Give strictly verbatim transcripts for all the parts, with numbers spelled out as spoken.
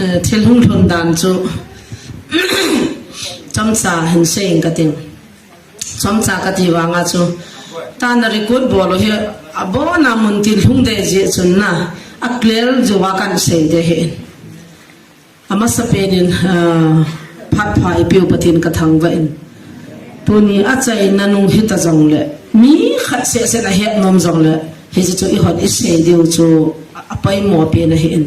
Eh, thil hung lhun dan chu chomcha hin sei ing kating. Chomcha kati vanga chu, tana record bol u hi abona mun thil hung dei jeh chun na, a clear jou a kan sei ding ahi. Amasapen in, ah, phat pha eipeu Pathen kathangvah in. Tuni achaina nung hita jongle, mi khat seh seh in ahet nom jongle, hiche chu eihon isei diu chu a, apoimo pen ahi in.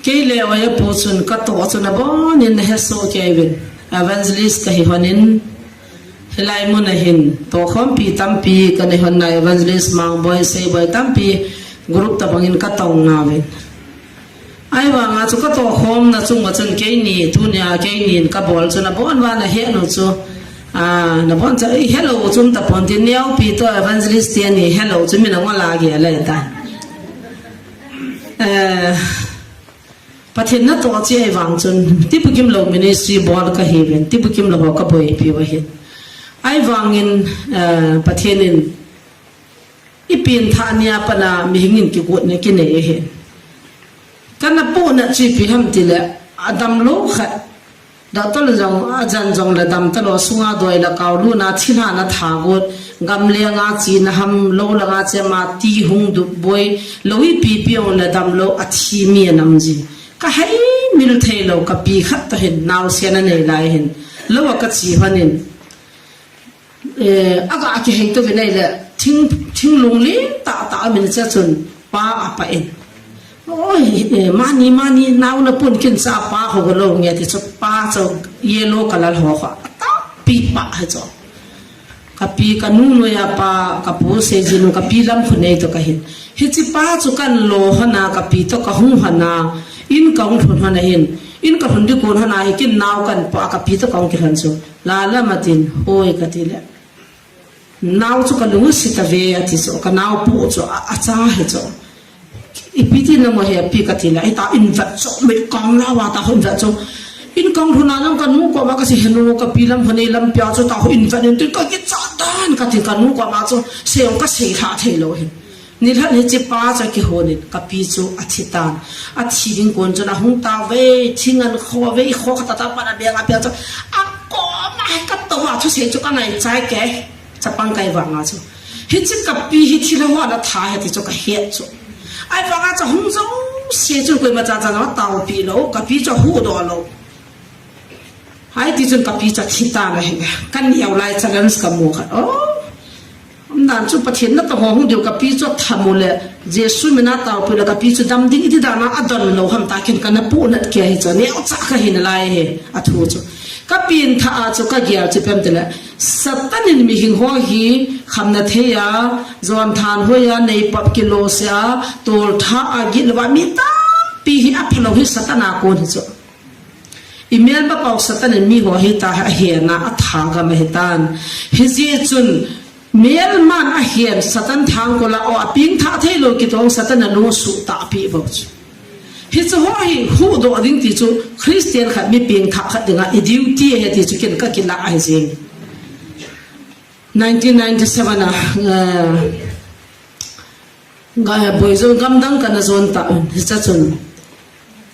Kei le Oya pu chun katoh chun abonin nahesoh kei uvin. Evangelist kahi lhonin, hilai mun a hin tohkhompi tampi kanei lhon na, Evangelist Mangboi, Seiboi tampi group tobangin katong nauvin. Ahivanga chu katohkhomna chunga chun keini, tunia keinin kabol chun abon uva nahet u chu, ah, nabon cha, "Ei, hello," chu um tapon tin, neopi toh Evangelist teni hello chu min angol a gel ahitai. Eh, Pathen natoh cheh ahivang chun, Tibukimlou Ministry bol kahiuvin, Tibukimlou ho kaboipiu ahin. Ahivangin, eh, Pathen in ipenthah nia pat a mihing in kigotna kinei ahin. Kana pohnat chu ipi ham tile, adamlou khat, doctor jong, ajan jongle damtalou, sunga doi le kao lutna, thilha na tha got, gamlenga chena ham, lou langa chema ti hung dupboi, lou ipi ipi jongle damlou, athi mi ana um ji. Kahaimil theilou, kapi khat toh hin, naosen anei lai hin, lou a kache lhonin. Eh, aga kihei touvin ahile, thing, thinglung lentah tah aum in, hichea chun pa apah in. Oi, eh, mani, mani, nao napun kin cha pa ho golou nge ti chu pa chu yellow color ho kho. Atampi pah hi chu. Kapi kanu noiya pa, kapu seijinu, kapi lamkhonei toh kahin. Hiche pa chu kan lo lhona, kapi toh kahung lhona, in kahung lhun lhona hin. In kalhun ding kon lhona hi kin nao kan poh a kapi toh kahung kilhon chu. Lala matin, hoi katile. Nao chu kalung asi tave ati chu, kanao pu chu, a, acha hi chu. Ipi ti namo hepi katile, hita in vet chu, mei kang lawa ta hon vet chu. In kahung lhuna jong kanu koma kasei henu kapi lamkhonei lampia chu ta hon vet in tin kakicha dan kati kanu koma chu, sei jong kasei lha theilou hin. Nilhah hiche pa chu akihon in, kapi chu athi tan. Athi ding kon chun ahung tauve, thingan khove, kho khat a ta pan a beng a pia chu. Akoma hi katou a thusei chu kangai chai kei. Chapang kai vanga chu. Hiche kapi hi thilha ho ana tha ahi ti chu kahet chu. Ahivanga chu hung jouse chun koima cha cha jong ataopi lou, kapi chu ahuhdoh lou. Hiti chun kapi chu athi tan ahi. Kaneo lai challenge kamu khat. Oh. Umdan chu Pathen natoh ho hung diu kapi chu atham u le, Jesu mina taopi le kapi chu dam ding iti dan a adon lou ham ti kin kana pohnat kei hi chu. Neocha kahi nalai hi, athu chu. Kapenthah a chu kagel chu ipi ham tile, Satan in mihing ho hi khamna thei a, jon thanhoi a, neipop kilose a, toltha a, gitlou a, mi tampi hi aphalou hi Satan a kon hi chu. Imelmapau Satan in mi ho hita ahen a, atha gam ahitan. Hijeh chun, melman ahen Satan thangkol a, o apengthah theilou kiti ho Satan in alung asuhtah peh bou chu. Hiche ho hi huhdoh ding ti chu, Christian khat mi pengthah khat dinga i duty ahi ti chu ken kakilah ahi jeng. Nineteen ninety-seven a, eh, ga-, Boijon gamdang kana jon ta un, hiche chun.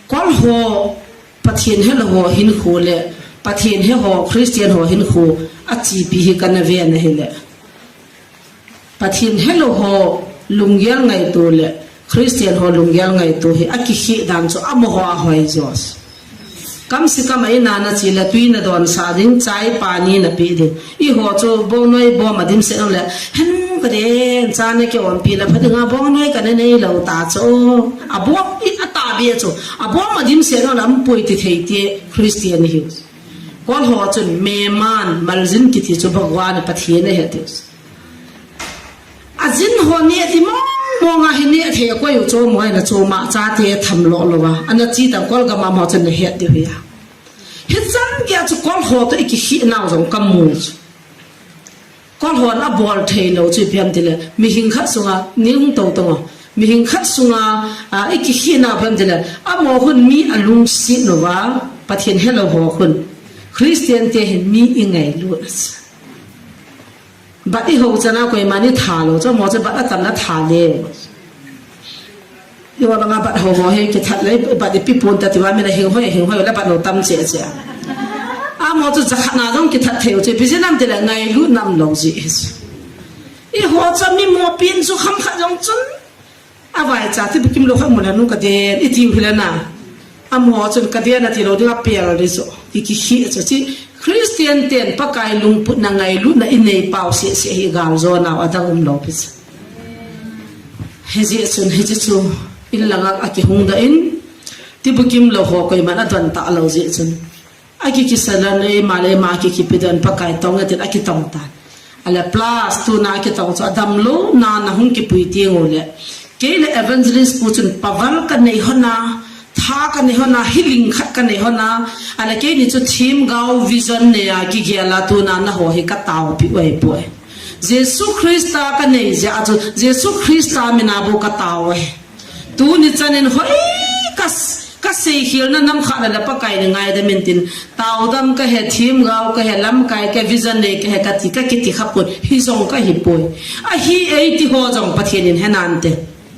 Kol ho, Pathen helou ho hinkho le, Pathen he ho, Christian ho hinkho, achepi hi kana ven ahile. Pathen helou ho, lunggel ngaito le, Christian ho lunggel ngaito hi, akikheh dan chu, amaho ahoi jo. Kamse kam a in a nache le tui nadonsah ding, chai pani napeh ding. Eiho chu bongnoi bom adimset le, henu kade, cha nakionpi le pha dinga bongnoi kana neilou ta chu. Abom, i atahbeh chu. Abom adimset le ampui ti thei ti Christian ihiu. Kol ho chun meman, maljin kiti chu Bhagwan Pathen ahi tiu. Ajin ho neh ti mong mong a hi neh thei a koi u chu, moi na chu ma chate tham lo lo a. Ana chi tang Kol gam a mo chun nahet diu hi a. Hichan gei a chu Kol ho toh i kikheh nau jong kamu chu. Kol hon abol thei lou chu ipi ham tile, mihing khat sunga, nung tou tou a. Mihing khat sunga, a, i kikheh nau ipi ham tile, amaho khun mi alungset lou va, Pathen helou ho khun. Christian te hin mi i ngailut a chu. Bat i ho chana koiman i tha lou, chu mo chu bat a tam na tha le. Iwa banga bat ho ho he kithat le, bat ipi pon ta tiwa mina hing hoi, hing hoi le bat no tam che che. Amo chu jakhat na jong kithat thei u che, busy nam te le ngailut nam lo ji he. I ho cha mi mo pin chu kham khat jong chun. Avai cha ti bukim lo khat mun hanu ka den, i tiu hila na. Amo chun ka den a ti lo ding a pial di so. I ki khi cha chi. Christian ten Pakai lungput na ngailut na i nei pau se se hi gal jo na adang um lo pi cha. Hijeh chun, hiche chu in langa akihung doh in, tibukim lou ho koiman adon talou jeh chun. Aki kisalan le, ima le ima aki kipedoh in Pakai tong atin aki tong tan. Ale plus tuna aki tong chu adamlou na, na hung kipui teng uleh. Kei le evangelist pu chun power kanei hon a, tha kanei hon a, healing khat kanei hon a, ale keini chu themgao vision nei a kigel a tuna naho hi kataopi u ahipoi. Jesu Christa kanei jeh a chu, Jesu Christa mina bou katao e. Tuni chanin hoi kas, kasei khel na nam khat na le Pakai ni ngaidam in tin, taodam kahe, themgao kahe, lamkai kahe, vision nei kahe, kati, kakiti khapon, hijong kahipoi. Ahi eiti ho jong Pathen in henante.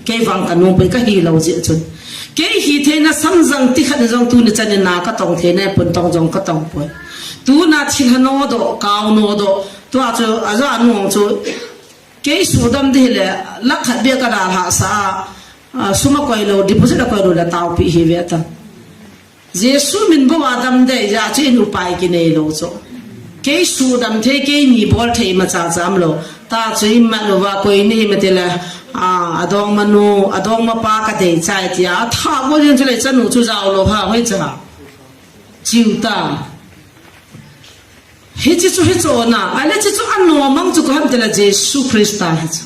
Kei vang kanom poi, kahi lou jeh chun. Kei hithei na samjang ti khat ni jong tuni chanin na katong thei na pon tong jong katong poi. Tuna thil hanodoh, kaonodoh, tua chu, aja anung chu, kei sudam di hile, lakh khat bia kadalhah sa a, a, sum akoilou, deposit akoilou le taopi hi ve ta. Jesu min bou a dam dei jeh chu in upai kinei lou chu. Kei sudam thei, keini bol thei ma cha cham lou. Ta chu iman uva koi ni hi mati le, a, adongmanu, adongmapa kadei chai tia. Atha bol in chu le chanu chu jao lou ha, hoi cha. Chiu ta. Hiche chu hiche na, ale hiche chu anom mang chu koi ham tile Jesu Christa hiche.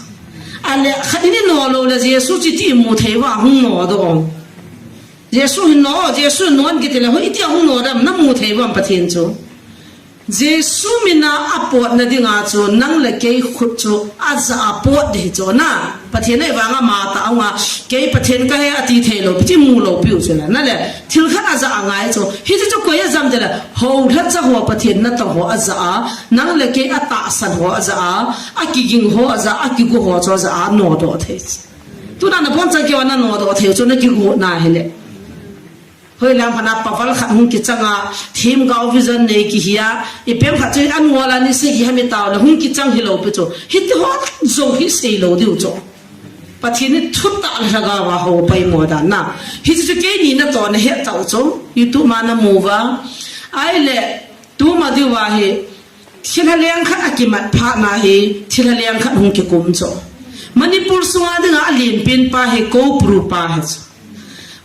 Ale khat in inom lou le Jesu chu iti imu thei uva hung nodoh. Jesu hin nom, Jesu nom kiti le, hoi iti ahung nom dem, namu thei uvam Pathen chu. Jesu mina apotna dinga chu, nang le kei khut chu, aja apot di chu na. Pathen le vang ama ta anga, kei Pathen kahe ati thei lou, pi ti mu lou piu chu na. Na le, thil khat aja angai chu, hiche chu koi ajam tile, houlhacha ho Pathen natong ho aja a, nang le kei atahsan ho aja a, akiging ho aja, akigu ho chu aja a, nodoh thei chu. Tuna nabonchauva keiva nanodoh thei chu nakigu na hile. Hoilam phat na power khat hung kichang a, themgao vision nei kihi a, ipem khat chu angola ni se kiha mi tao le hung kichang hilou pi chu. Hiti ho jong hi seilou diu chu. Pathen in thutah le lhagao a hou paimo dan na. Hichu chu keini natoh nahet tau chu. YouTube ma namu uva. Ahile, tuma diuva hi, thilha leng khat akimat phat na hi, thilha leng khat hung kikum chu. Manipur sunga dinga alenpen pa hi, Koupru pa hi chu.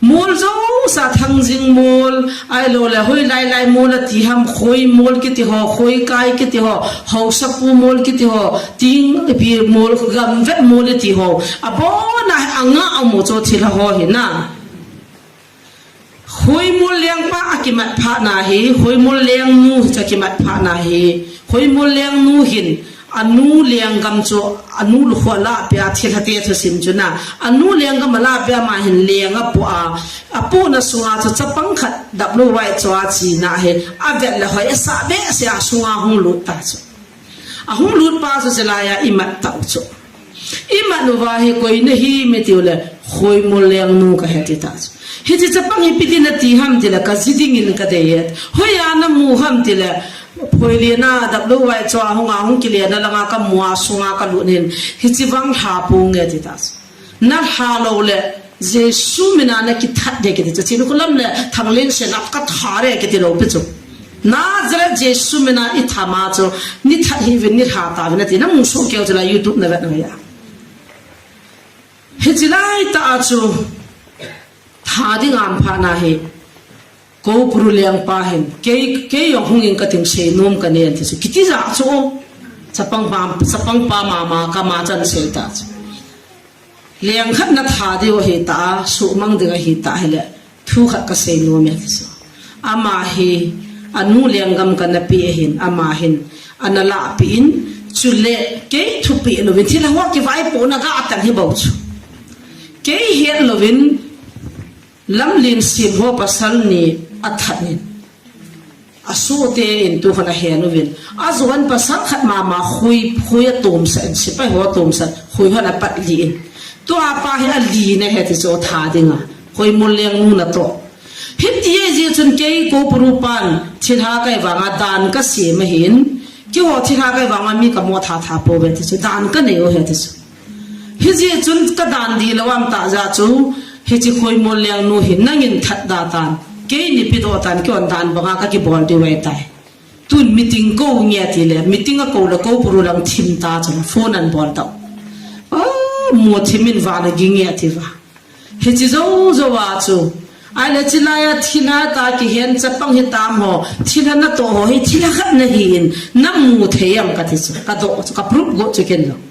Mol jouse a Thangjing mol, ahilou le, hoilai lai mol ati ham, Khoi mol kiti ho, Khoikai kiti ho, Haosapu mol kiti ho, Ting ipi mol, Gamvet mol iti ho. Abona anga amu chu thilha ho hi na. Khoimol lengpa akimat phat na hi, Khoimol lengnu chu akimat phat na hi, Khoimol lengnu hin, anu lenggam chu, anu lukhuh alahpeh a thilha te thusim chu na, anu lenggam alahpeh a ama hin leng apoh a, apohna sunga chu chapang khat daplou vai chu achena hi, avet le hoi asah behseh a sunga hung lut ta chu. Ahung lut pa chu chulai a imat tau chu. Imat uva hi koi nahi em itiu le, Khoimol lengnu kahi ati ta chu. Hiche chapang hi ipi ti nati ham tile, kaji dingin kadei e. Hoiya namu ham tile, Phoilien a daplou vai chu ahung a hung kile na langa kamu a sunga kalut in. Hiche vang lha ponge ati ta chu. Nalha lou le, Jesu mina nakithat de kiti chu. Chinu kulam le, Thanglensena kathat de kiti lou pi chu. Nazareth Jesu mina ithama chu, nithat hih uvin nilha tauvin ati, namu soh keu chu la YouTube navet ngai a. Hiche laitah a chu, tha ding aum phat na hi, Koupru lengpa hin, kei, kei jong hung in kating seinom kanei ati chu, kiti ja chu, chapang pa, chapang pa mama kama chan sei ta chu. Leng khat natha diu ahitah a, suhmang ding ahitah hile, thu khat kaseinom e ati chu. Ama hi, anu lenggam kana peh ahin, ama hin, ana lahpeh in, chule, kei thupeh louvin, thilha ho kivaipohna gah atan hi bou chu. Kei het louvin, Lamlen sem ho pasal ni athat in. Asohte in tukhon ahen uvin. Ajoh in pasal khat mama Khoi, Khoi atomsah in, sepai ho atomsah, Khoi hon apat lih in. Tua pa hi ali na he ti chu tha dinga. Khoimol Lengnu natoh. Hiti ahi jeh chun kei Koupuru pan thilha kai vanga dan kasem ahin. Keiho thilha kai vanga mi kamo tha tha pouve ti chu dan kanei u he ti chu. Hijeh chun kadan di lou am tah jeh chu, hiche Khoimol Lengnu hi nangin that da tan. Keini pedoh tan, keihon dan banga kakibol diu ahitai. Tun meeting kou nge tile, meeting akou le Koupuru lang thim ta chun phone anbol tau. Ah, mo thim in vana ging nge ati va. Hiche jou jou a chu. Ahile chilai a thilha ta kihen chapang hitam ho, thilha natoh ho hi thilha khat nahin, namu thei am kati chu. Kadoh chu, kaproof got chu ken jong.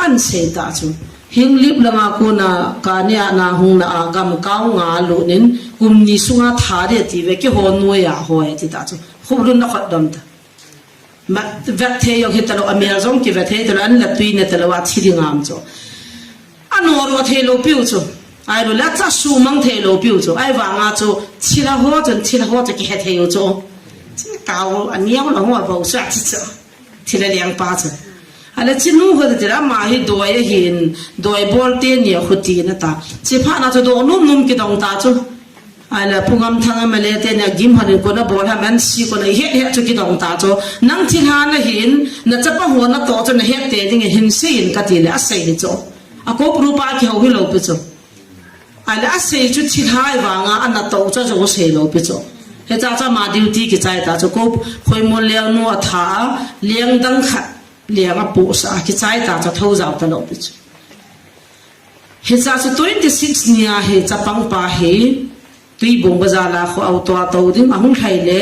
Ansei ta chu. Henglep langa kona kani a na hung na a gam kau nga lut in kum ni sunga tha de ti ve keiho noiya hoi ti ta chu. Khup lun na khat dom ta. Vet thei jong hita lou, amel jong kivet thei ta lou, an la tui ne ta lou, athi ding am chu. Anor thei lou piu chu. Ahilou le acha sumang thei lou piu chu. Ahivanga chu thilha ho chun, thilha ho chu kihe thei u chu. Chi kau, aniau la ho a bou sa chi chu. Thilha lengpa chu. Ahile chinu ho ti la ama hi doi ahin, doi bol teni a khuti na ta. Chi phat na chu doh num num kidong ta chu. Ahile Pu Ngamthang M L A teni agim hanin kona bol ham ansi kona ihet het chu kidong ta chu. Nang thilha nahin, nachapa ho natoh chu nahet te ding ahin seiyin kati le asei hi chu. A Koupuru pa kihou hilou pi chu. Ahile asei chu thilha vanga anatoh chu ajou sei lou pi chu. Hiche chu ama duty kichai ta chu Kou Khoimol Lengnu atha a, leng dang khat, leng apohsah a kichai ta chu thou jao ta lou pi chu. Hiche chu twenty six ni a hi chapang pa hi Tuibong bazar a khu auto a tou ding ahung lhai le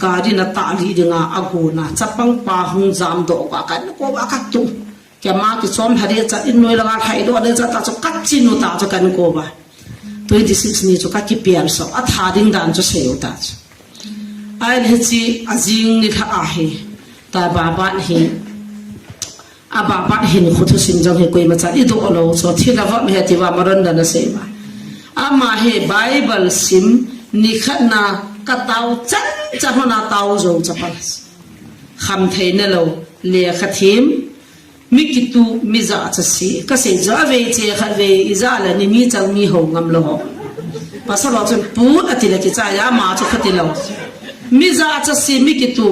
gari na tah lih dinga agon a chapang pa hung jam doh a kan ko ba ka tu. Keima kichom lha ding cha in noi langa lhai doh ding cha ta chu kachinu ta chu kan ko ba. Twenty six ni chu kakipel so atha ding dan chu sei u ta chu. Ahile hiche ajing ni lha a hi ta ba ban hi. Aba pat hin khu thusim jong hi koima chan idoh lou chu, thilha vop hi ati va Maron dan asei va. Ama hi Bible sim nikhat na katao chan chan hon atao jou chapang. Khamthei na lou, lekha thim, mi kitu, mi jachat se, kasei jo avei che khat vei, ija le ni mi chang mi hou ngam lou ho. Pasal ho chun put ati le kichai a ama chu khat ti lou. Mi jachat se, mi kitu,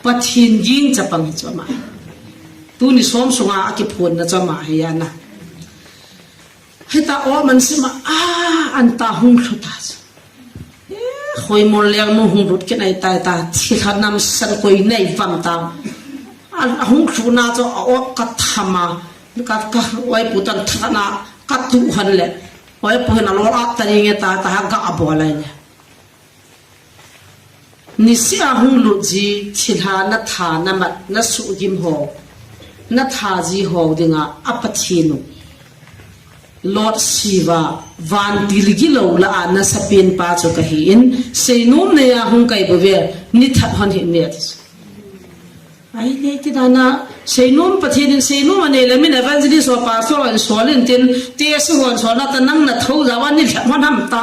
Pathen ging chapang hi chu ama. Tuni som sunga akiphonna chu ama hi ana. Hita o man sima a an ta hung lhu ta chu. Eh, Khoimol Lengnu hung lut kit nai tai ta, thilha namsan koi nei vam ta. A, a hung lhu na chu a o ka thama, ka, ka, oi pu tan thana, ka tu han le. Oi pu na lo a ta ri nge ta, ta ha ga a bo lai le. Niseh a hung lut ji, thilha na tha, na mat, na suhgim ho, na tha ji ho dinga a Pathen u. Lord Shiva, vantil gilou lah a na sapen pa chu kahi in, seinom nei a hung kai bou ve, ni that hon hin ne ati chu. Ahile ti dan a, seinom Pathen in seinom anei le min evangelist ho pastor ho in sol in tin, ti a si hon sol na ta nang na thou ja va ni lhep hon ham ta,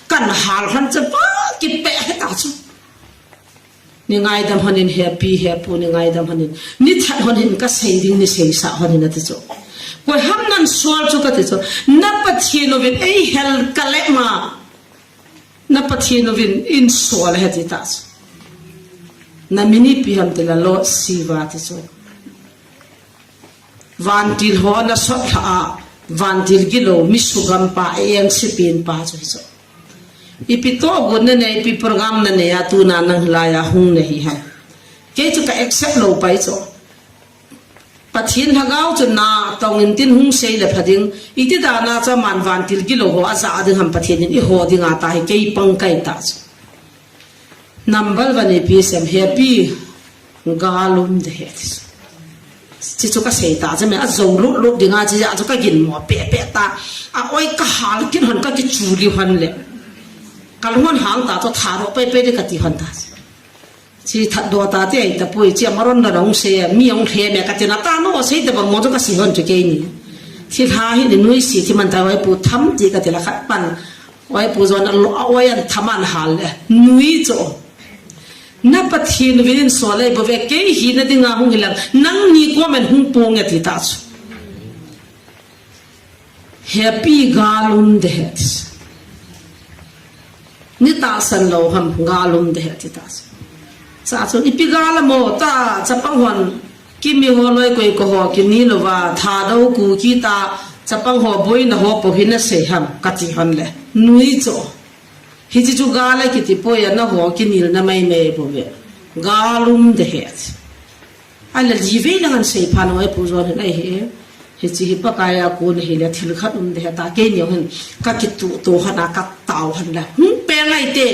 kan hal hon cha va kipe he ta chu. Ni ngaidam hon in he pi he pu ni ngaidam hon in. Ni that hon in ka sei ding ni seisa hon in ati chu. Koi ham nan sol chu kati chu. Na Pathen uvin ei hel ka le ma. Na Pathen uvin in sol he ti ta chu. Na min ipi ham ti la Lord Shiva ti chu. Vantil ho na sot lha a, vantil gilou, mi sugam pa, a eng sepen pa chu hi chu. Ipi tohgon na nei, ipi program na nei a, tuna nang lai a hung na hi ham. Kei chu ka accept lou pai chu. Pathen lhagao chu na tong in tin hung sei le pha ding. Iti dan a chu aman vantil gilou ho a ja ding ham Pathen in i ho ding a ta hi kei pang kai ta chu. Number one A P S M happy galum de he. Chi chu ka sei ta chu me a zo lut lut ding a chi a chu ka gin mo pe pe ta. A oi ka hal kin hon ka ki chu li hon le. Ka lung hon hang ta chu tha ro pe pe de ka ti hon ta. Chi that do ta te ai ta pui chi a Maron da nong sei a mi ong he me ka ti na ta no sei te bang mo chu ka si hon chu ke ni. Thilha hi ni nui si thi man ta oi pu tham ti ka ti la khat pan. Oi pu jon a lo a oi an thaman hal le nui chu. Na Pathen uvin in sol ei bou ve kei hi na dinga hung hi lang nang ni ko men hung pong e ti ta chu. Hepi, gal um ding ahi. Nei tahsan lou ham, gal um ding ahi, ati ta. Sa chu, ipi gal amo ta, chapang hon, Kimi ho loi koi ko ho, kini louva, Thadou Kuki ta, chapang ho, boina ho, po hi nasei ham, kati hon le. Nui cho. Hiche chu gal a kiti poi, ana ho kinelna maimai bou ve. Gal um ding ahi. Ahile ji vei lang ahin seiphat nai, Pu John hin ahi. Hiche hi Pakai a kon ahile thil khat um ding ahi ta, keini hin kakituto hon a katao hon la. Hung pe ngai te.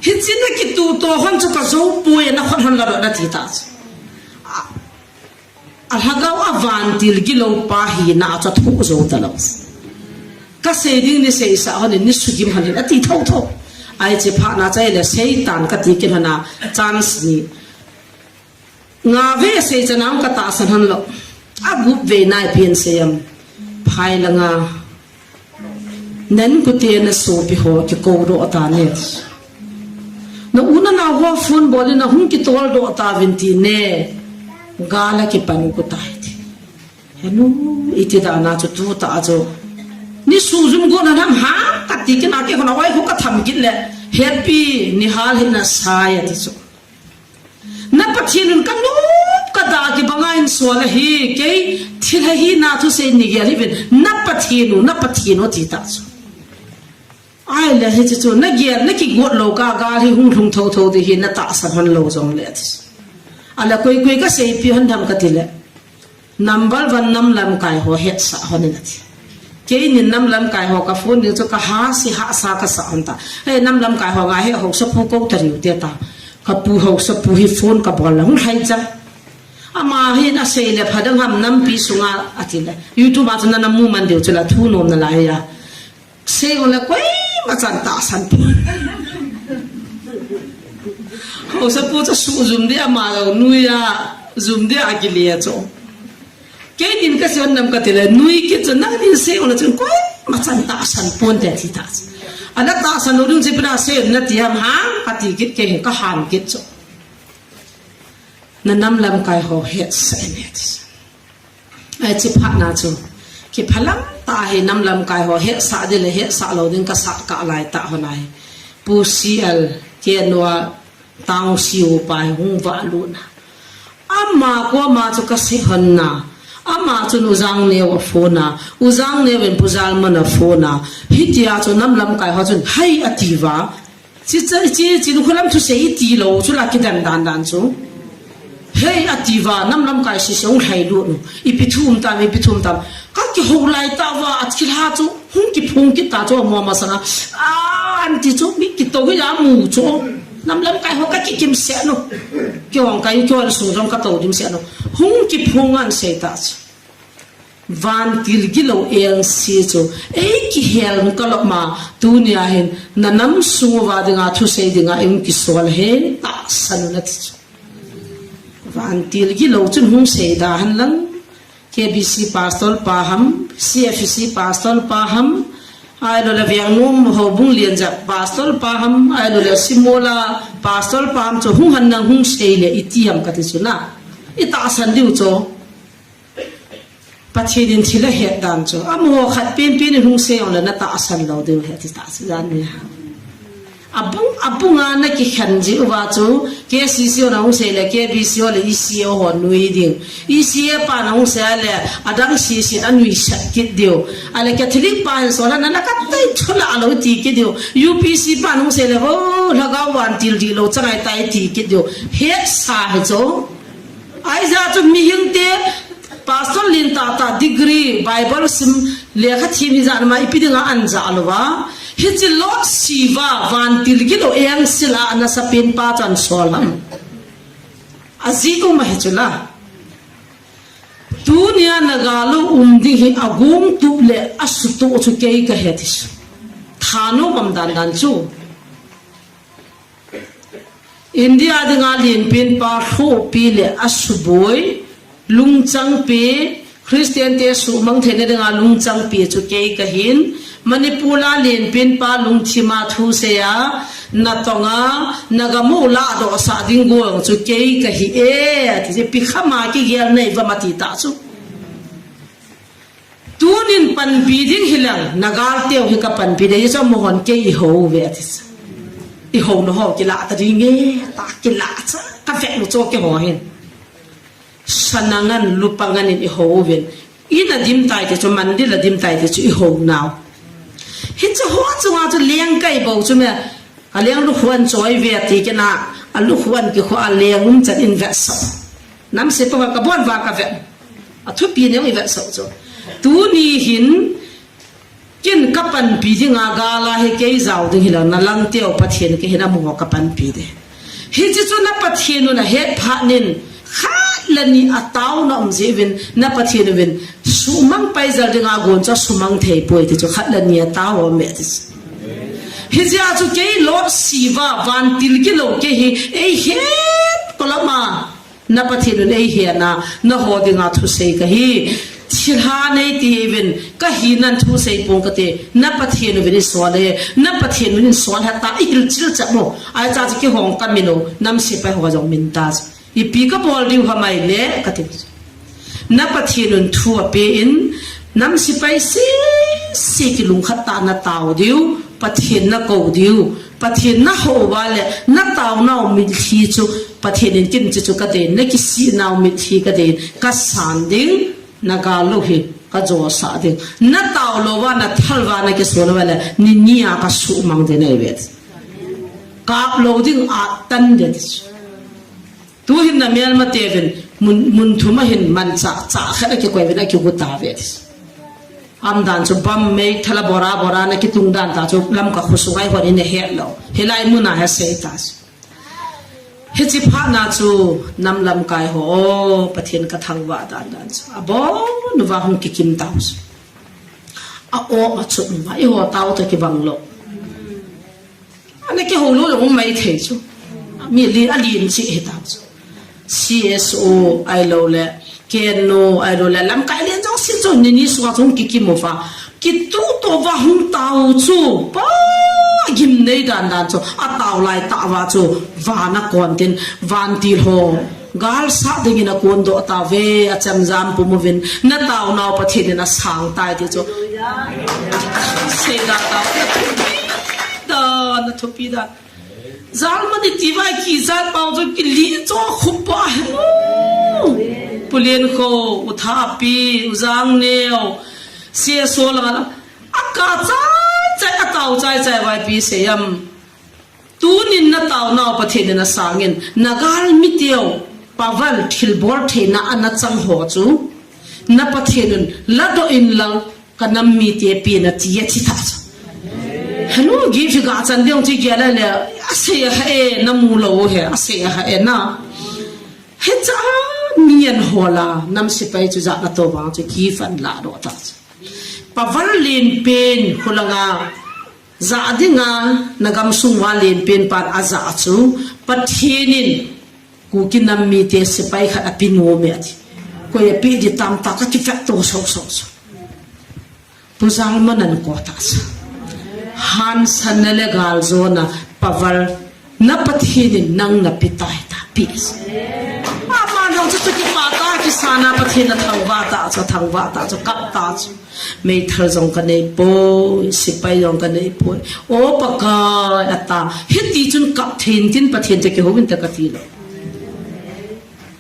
Hiche nakituto hon chu kajou poi, nakhut hon la doh nati ta. A, a lhagao a vantil gilou pa hina a chu athoh jou talou. Kasei ding nei seisah hon in, nei sugim hon in, ati thotho. Hiche phat na chu ahile seitan kati kit hon a chance ni. Nga vei asei chan a katahsan hon lou. Agup vei na ipi asei em. Phai langa. Nainkote nasopi ho kikou doh tan ahi. Na u nanao ho phone bol in ahung kitol doh tauvin tin e. Gal a kipan u tai ti. Henu, iti dan a chu tuta chu. Nei sujum got na nam ha, kati kit na kei hon a wai ho katham kit le. Hepi, nei hal hina sai ati chu. Na Pathen un kanop kada kibanga eisol ahi, kei thilha hina thusei nei gel hih uvin, na Pathen u, na Pathen u ati ta chu. Ahile hiche chu, nagel, nakigot lou kah a gal hi hung lhung thotho ding hi natahsan hon lou jongle ati. Ahile koi koi kaseipi hon ham kati le. Number one nam lamkai ho hetsah hon in ati. Keinin nam lamkai ho kaphone ding chu kahahsa hahsa kasah hon ta. He nam lamkai ho nga hi haosapu kou tariu te ta. Kapu haosapu hi phone kabol le hung lhai chang. Ama hin asei le phadang ham nampi sunga ati le. YouTube a chu nana mu man diu chu la thu nom nalai a. Sei gon le koima chan tahsan pon. Haosapu chu sujum ding ama lou nui a jum ding a kile a chu. Keinin kasei hon nam kati le nui kit chu nangnin sei gon le chun koima chan tahsan ponte ati ta. Ana tahsan lou ding chu ipi na sei nati ham hang kati kit kei hin kaham kit chu. Na nam lamkai ho hetsah in ati. Hiche phat na chu. Kiphalam tah hi nam lamkai ho hetsah ding le hetsah lou ding kasah kah lai tah hon ahi. Pu C L Khenua Tangsiu pa hi hung valut na. Ama koma chu kasei hon na. Ama chun U Jangneo aphone a. U Jangneo in Pu Jalman aphone a. Hitia chu nam lamkai ho chun, hai ati uva. Chi cha, chi, chi nu khulam thusei iti lou, chu la kidan dan dan chu. Hei, ati uva, nam lamkai sese hung lhai lut nu. Ipi thu um tam, ipi thu um tam. Kakihou lai tah uva, athilha chu, hung kiphong kit ta chu, amaho masanga. A, anti chu, mi kitou hi amu chu. Nam lamkai ho kakikim seh nu. Kihong kai, kihong sung jong katou dim seh nu. Hung kiphong ahin sei ta chu. Vantil gilou engse chu, ei kihel kalom a, tunia hin, na nam sung uva dinga, thusei dinga, ei kisol hen, tahsan un ati chu. Vantil gilou chun hung seida hen lang, K B C pastor pa ham, C F C pastor pa ham, ahilou le Vengnom Houbung Lianjat pastor pa ham, ahilou le Simola pastor pa ham chu hung hen lang hung sei le iti ham kati chu na. I tahsan diu chu. Pathen in thil ahet dan chu. Amaho khat penpen in hung sei jongle natahsan lou diu ahi ati ta chu jan nia. Abung, abunga nakikhen jeh uva chu K C C ho na hung sei le K B C ho le E C A ho nui ding. E C A pa na hung sei le adang C C a nuisat kit diu. Ahile Catholic pa hin sol a nana katei thula lou ti kit diu. U P C pa na hung sei le vo lhagao vantil dihlou chang ahitai ti kit diu. Hetsa hi chu. Ahijeh chun mihing te Pastor lin tahtah degree, Bible sim, lekha thiem hijat ma ipi dinga anjah louva. Hiche lotsi uva, vantil gilou engse a ana sapen pa chun sol ham. Ajeh um ahi chu la. Tunia nagalou um ding hi agong tup le asutoh chu kei kahet hi. Thanom um dan dan chu. India dinga lenpen pa lhopi le asuboi, lungchangpi, Christian te suhmang theina dinga lungchangpi chu kei kahin, Manipur a lenpen pa lungthima thusei a, natonga, nagamu ladohsah ding gong chu kei kahi e, ati chu ipi khama kigel nei uvam ati ta chu. Tunin panpi ding hileng, nagal teu hi ka panpi ding, hichu amahon kei i hou ve ati. I hou na ho, kila ta ding e, ta kila cha, ka ve nu cho ke ho hin. Sana ngan, lupa ngan in i hou uvin. I na dim tai te chu, man di la dim tai te chu, i hou nau. Hichu ho chu nga chu leng kai bou chu me, a leng lukhuan choi ve ti ke na, a lukhuan ki khu a leng um chan in ve so. Nam se pa ka bon va ka ve. A thupi ne i ve so chu. Tuni hin, Kin ka panpi dinga gala hi kei jao ding hilou na lang teu Pathen kei hin amaho ka panpi de. Hichi chu na Pathen un a het phat nin khat le ni a tao na um jeh uvin na Pathen uvin sumang pai jal dinga gon chu sumang thei poi ti chu khat le ni a tao um e ti chu. Hichia chu kei Lot siva vantil kilou kei hi ei het kolama. Na Pathen un ei hena, na ho dinga thusei ka hi. Thilha nei ti uvin, ka hi nan thusei pong ka ti. Na Pathen uvin i sol e, na Pathen uvin i sol ha ta, i hil chil chak mo. Ai cha chu kihong ka min u, nam sepai ho jong min ta chu. Ipi ka bol diu ha mai le, ka ti. Na Pathen un thu a pe in, nam sepai si, si kilung khat ta na tao diu, Pathen na ko diu, Pathen na ho va le, na tao nau mitlhi chu, Pathen in kin chi chu ka den, na kisi nau mitlhi ka den, ka san ding, na ga lo hi, ka jo sa ding. Na tao lo va, na thal va, na kiso lo va le, ni ni a ka su mang de nei vet. Kap lo ding a tan de. Tu hin na mel ma te vin, mun, mun thum a hin man cha, cha khat a kikoi vin a kigu ta ve. Am dan chu bam mei thala bora bora na kitung dan ta chu lam ka khu sungai hon in he lo. Hilai mun a he sei ta chu. Hichi pha na chu nam lam kai ho, o, Pathen ka thangvah dan dan chu. A bon va hung kikim ta chu. A o ma chu ma i ho tao ta kibang lo. Ana kihou lou jong um mai thei chu. Mi li a lin chi hi ta chu. C S O ai lo le, K N O ai lo le, lamkai lien jong si chu ni ni sunga chu kikim uva. Kitu to va hung tao chu. Pa gim nei dan dan chu. A tao lai ta va chu. Vana kon tin, vantil ho. Gal sa dingin a kon doh ta ve, a chemjam pum uvin, na tao nau Pathen in a sang tai ti chu. Sei da ta. Da, na thupi da. Jalman i ti vai kijat pau chu kili cho khup pa he. Pu Lien Kho, U Tha Pi, U Jang Neo, C S O langa. A ka chai chai, a tao chai chai vai pi sei am. Tunin na tao nau Pathen in a sangin, na gal mi teu, paval thilbol theina ana chang ho chu, na Pathen un, la doh in lang, ka nam mi te pi na ti a thi ta chu. Henu, gift ga chan deu chi gel a le, a sei a ha e, na mu lo he, a sei a ha e na. He cha mi an ho la, nam sepai chu ja na to vang chu gift an la doh ta chu. Paval len pen, khulanga, Za dinga na gamsung uva lenpen pan a za chu Pathen in Kuki nam mite sepai khat a pe nom e ati. Koi a pe di tam ta ka kivet to so so so. Pu Jalman an ko ta sa. Hansanna le galjona paval na Pathen in nang na pe tai ta pe. Ama jong chu kipa ta kisana Pathen a thangvah ta chu thangvah ta chu kap ta chu. Meithal jong ka nei poi, sepai jong ka nei poi. O Pakai, ata. Hiti chun kap thei in tin Pathen te kihou in te ka ti lo.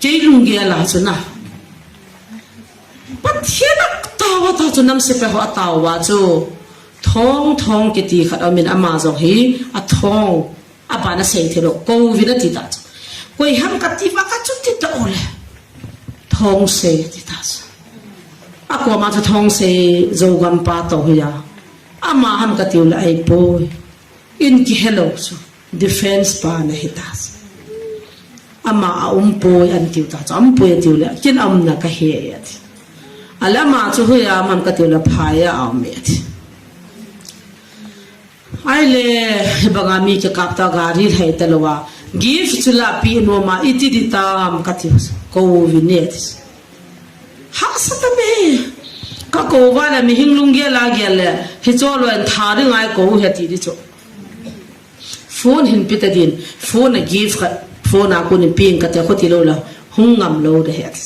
Kei lunggel a chu na. Pathen a tao a ta chu nam sepai ho a tao a chu. Thong, thong kiti khat a um in ama jong hi, a thong. Aban a sei thei lo, kou vin a ti ta chu. Koi ham ka ti va ka chu ti ta u le. Thong sei a ti ta chu. A koma chu thong sei Zogam pa to hi a. Ama ham ka ti u le ai poi. In kihe lo chu. Defense pa na hi ta chu. Ama a um poi an ti u ta chu. Um poi a ti u le. Kin um na ka he a ti. A le ama chu hui a um am ka ti u le phai a um e a ti. Ai le, banga mi ke kap ta gari lhai ta lo a. Gift chu la pi no ma iti di tam ka ti ko vi ne ti. Ha sa ta me. Ka ko va la mi hing lung ge la ge le. Hi cho lo en tha ri ngai ko he ti di cho. Phone hin pi ta din. Phone a gift ka. Phone a ko ni ping ka te ko ti lo la. Hung ngam lo de he ti.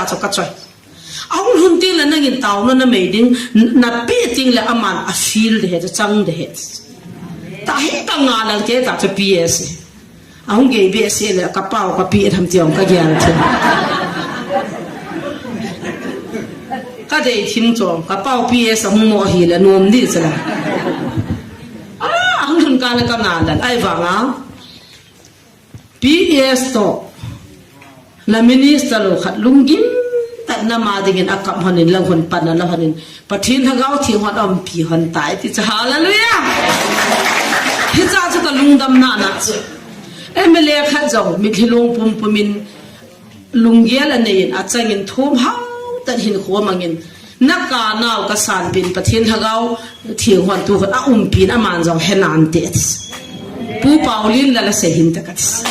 hitia chu kachoi. Ahung lhun tengle nangin taona namei ding, n-, napeh tengle aman afeel ding ahi, achang ding ahi. Tahi ka ngal a kei ta chu P S. Ahung gei behseh le, kapau ka P S ham ti jong kagel thim. Kadei thim chu, kapau P S ahung mo ahile, nom ding chu la. Ah, ahung lhun kah le ka ngal a, ahivanga P S toh, la minister lou khat lunggim tah in ama dingin akap lhonin, lang hon pan a la lhonin, Pathen Lhagao theng hon aumpi lhon tai ti chu, hallelujah. Hiche chu ka lungdamna na chu. M L A khat jong, mitlhi long pumpum in, lunggel anei in, achangin thum hao tah in hinkho amangin, na kanau kasan pen Pathen Lhagao theng hon tu hon aumpi in aman jong he nante ati. Pu Paulin la la sei hinte kati.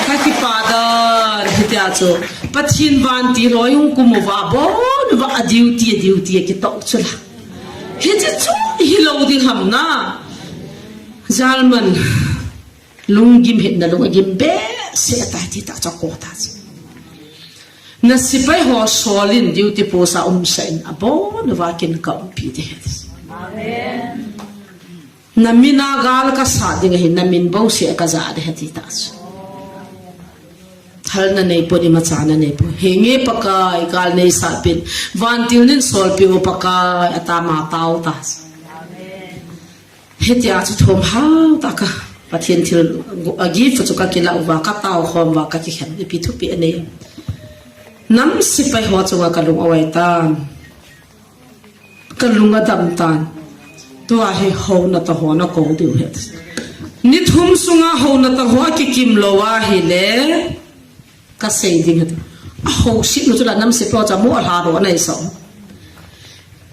Kakipah dan, hitia chu. Pathen vantil hoi hung kum uva, abon uva a duty, a duty akitoh chu la. Hiche chu hilou ding ham na. Jalman. Lunggim hetna lung agim behseh tai ti ta chu ko ta chu. Na sepai ho solin duty post a umsah in abon uva kin ka umpi ding ahi. Amen. Na min a gal kasa ding ahi, na min bouseh kaja ding ahi ti ta chu. Thal nanei pon, imacha nanei pon. Henge Pakai, gal neisah pin. Vantil nin solpeh o Pakai, atama tao ta chu. Amen. Hitia chu thum hao tah a Pathen thil a gift chu kakilah uva, katao khom uva, kakikhen, ipi thupi anei. Nam sepai ho chunga kalung avai tan. Kalung adam tan. Tua hi houna tah ho nakou diu ahi. Ni thum sunga houna tah ho akikim lou ahile, kasei ding ahi. Ahousetna chu la nam sepai ho chu amu alha ro anei so.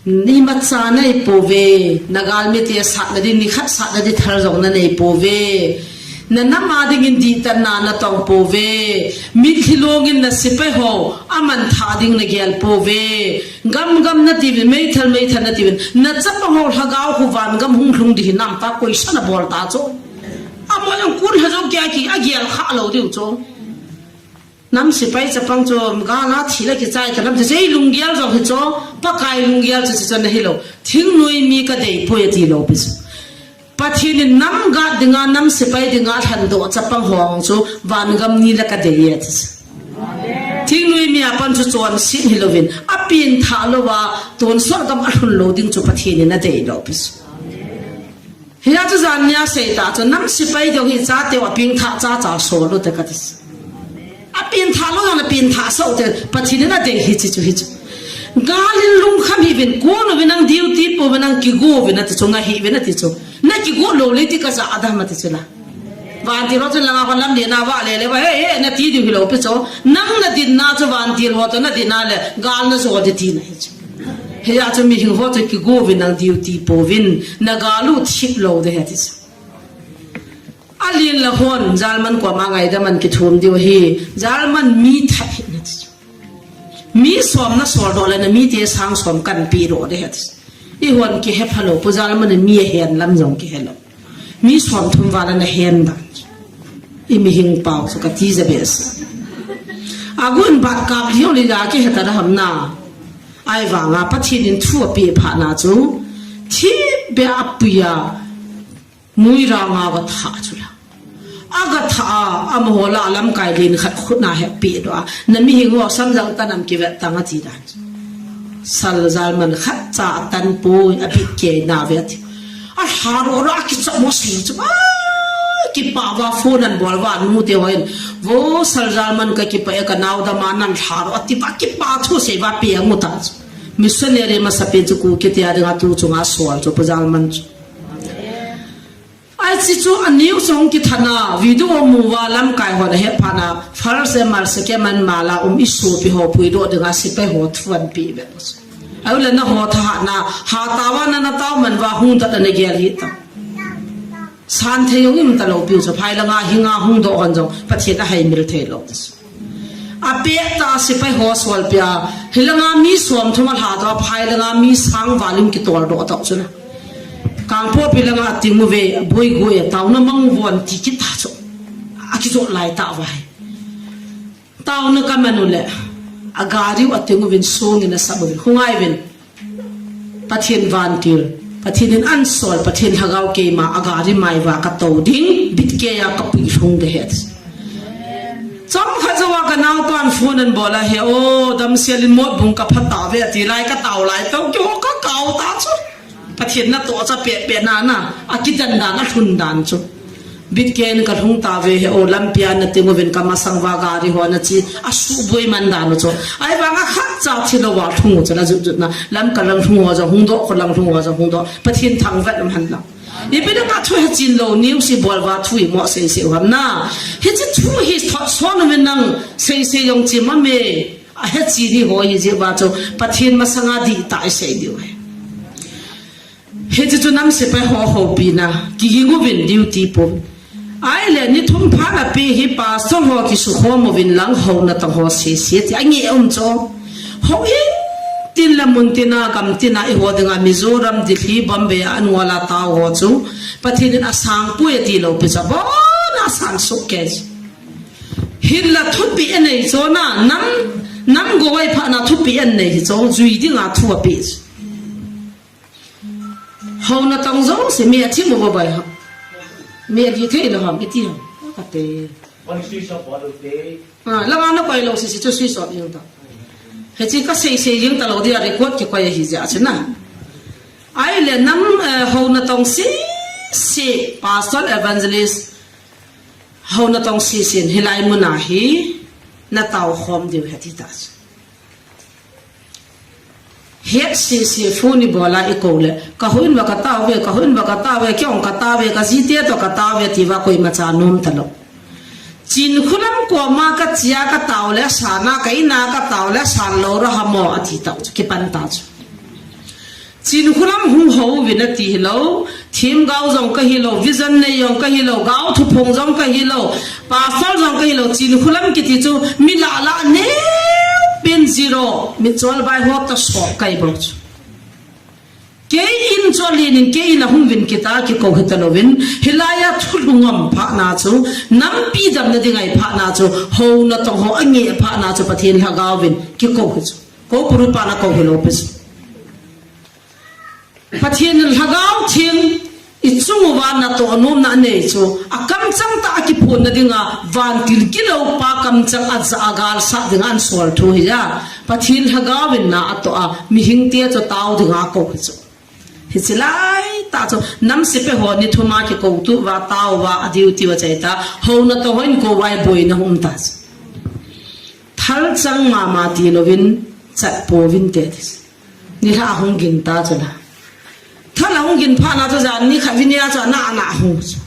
Imacha nanei pouve, na galmi te satna ding, nikhat satna ding thal jong nanei pouve. Na nam a dingin dihtah na natong pouve. Mitlhi long in na sepai ho aman thah ding nagel pouve. Gam gam natiuvin, meithal meithal natiuvin. Na chapang ho lhagao khu van gam hung lhung ding hi nam ta koisan abol ta chu. Amoi jong kun ha jong kia ki agel kha lou diu chu. Nam sepai chapang chu gal a thi le kichai ta lam chu, ei lunggel jong hi chu, Pakai lunggel chu, chu, chu nahi lou. Thingnoi mi kadei poi ati lou pi chu. Pathen in nam guard dinga, nam sepai dinga lhandoh chapang ho chu van gam ni le kadei e ati chu. Thingnoi mi a pan chu chonset hilouvin, apenthah louva tonsot gam alhun lou ding chu Pathen in adei lou pi chu. Hia chu jan nia sei ta chu, nam sepai ding hi chate u apengthah cha cha sol u te kati. Apengthah lou jong le pengthah sah u te, Pathen in adei hi chi chu hi chu. Gal in lungkham hih uvin, kon uvin, nang duty po uvin, nang kigo uvin ati chu, ngah hih uvin ati chu. Na kigo lou le ti kaja adam ati chu la. Vantil ho chu langa ho lamlen a vah le le va, he, he, nati diu hilou pi chu. Nang nadinna chu vantil ho toh nadinna le, gal najo ding tina hi chu. Hijeh chun mihing ho chu kigo uvin nang duty po uvin, na gal u thip lou ding ahi ti chu. Alen la hon, jalman koma ngaidam a kithum diu ahi, jalman mi that hih in ati chu. Mi som na sol doh le na mite sang som kan pe doh ding ahi ati chu. Eihon kihe phalou, pu jalman in mi ahen lam jong kihe lou. Mi som thum val ana hen dan. I mihing pau chu kati ja behseh. Agun bat kap diu le ja kihe ta da ham na. Ahivanga Pathen in thu apeh phat na chu, thip beh a apui a, muirang a gatha chu la. Agatha a, amaho lah a lamkai len khat khut na he peh doh a, na mihing ho samjang ta nam kivet tang ati dan. Sal jalman khat cha atan poi, abit kei na ve ati. Alha ro ro a kichamo sei chu. Ai, kipa uva phone an bol uva, nu te hon. Vo sal jalman ka kipa e, ka nao dam a nan lha ro ati uva, kipa thu sei uva pe amu ta chu. Missionary masapen chu Kuki te a dinga tu chunga sol chu pu jalman chu. Ai chi chu a news hung kithat na, video mu uva lamkai hon ahe phat na, first M R C ke man mala um i sopi ho puidoh dinga sepai ho thu an pe ve. Ahile na ho thahat na, hatah uva na na tao man uva hung dat ana gel hih ta. San thei jong i um talou piu chu, phai langa hinga hung doh hon jong, Pathen a haimil thei lou. Apeh tah a sepai ho sol pia, hilanga mi som thum alha doh a, phai langa mi sang val in kitol doh tah chu na. Kangpokpi langa ating uve, boi goi a taona mang uvin ti kit ta chu. Akijot lai tah uva hi. Taona ka man u le, a gari u ating uvin song in asap uvin, hung ngai uvin. Pathen vantil, Pathen in an sol, Pathen lhagao keima, a gari mai uva ka tou ding, bit kei a ka pui lhung ding ahi. Chomkhat jouva ka naopan phone an bol a he, o, damsel in Motbung ka pha tauve ati lai ka tao lai tao, keiho ka kao ta chu. Pathen natoh cha peh peh na na, akidan dan, alhun dan chu. Bit kei in ka lhung tauve he, o, lampi a na ting uvin ka masang uva gari ho na chi, asuhboi man dan u chu. Ahivanga khat cha thilou va lhung u chu na jut jut na, lam ka lang lhung ho jong hung doh, kho lang lhung ho jong hung doh, Pathen thangvah um hen lang. Ipi dinga thu hechen lou, news i bol uva thu i mo sei sei u ham na. Hiche thu hi thot son uvin nang sei sei jong chi mame. Ahechen hi ho hi jeh uva chu Pathen masanga dihtah i sei diu ahi. Hiche chu nam sepai ho houpina, kiging uvin duty po. Ahile ni thum phat a pe hi pastor ho kisukhom uvin lang houna tong ho sese ti ange um chu. Houin tin le mun tin a, gam tin a, eiho dinga Mizoram, Delhi, Bombay a, anol a tao ho chu Pathen in asang poi ati lou pi chu, abon a asang soh kei. Hinla thupeh anei chu na, nam, nam gou a i phat na thupeh anei hi chu, jui dinga thu apeh chu. Houna tong jouse mi athim u boi ham. Mi agi thei lou ham, iti ham. Kate. One switch off bol u te. Ah, langa na koi lou sese chu switch off jeng ta. Hiche ka sei sei jeng talou dia record kikoi ahi jeh a chu na. Ahile nam, eh, houna tong sese, pastor, evangelist, houna tong sese in hilai mun a hi na tao khom diu ahi ati ta chu. Het sese phone i bol a i kou le, ka houin uva ka tao ve, ka houin uva ka tao ve, kei jong ka tao ve, ka jite toh ka tao ve, ti uva koima cha nom talou. Chinkholam koma ka che a ka tao le, asan a ka in a ka tao le, asan lou ra ham o, ati tah chu, kipan ta chu. Chinkholam hung hou vin ati hilou, Themgao jong ka hilou, vision nei jong ka hilou, Gao Thuphung jong ka hilou, pastor jong ka hilou, Chinkholam kiti chu mi lah lah neo pen zero, mitchol bai ho toh sop ka hi bou chu. Kei in chu alen in, kei in a hung vin kit a kikou hita louvin, hilai a thu lhung ngam phat na chu, nampi damna ding ahi phat na chu, houna tong ho ange phat na chu, Pathen Lhagao vin kikou hi chu. Kou puru pa na kou hilou pi chu. Pathen Lhagao Theng i chung uva natoh nomna anei chu, akamchang tah a kiphonna dinga, vantil gilou pa kamchang a ja a galsat dinga ahin sol thu hi a. Pathen Lhagao in na atoh a, mihing te chu tao dinga kou hi chu. Hiche lai tah chu, nam sepai ho ni thum a kikou tu uva, tao uva, a duty u achai ta, houna tong ho in kou uva boina um ta chu. Thal chang mama ti louvin, chat pouvin te ti chu. Nilhah ahung gin ta chu la. Thal ahung gin phat na chu jan ni khat vin a chu ana, ana hung chu.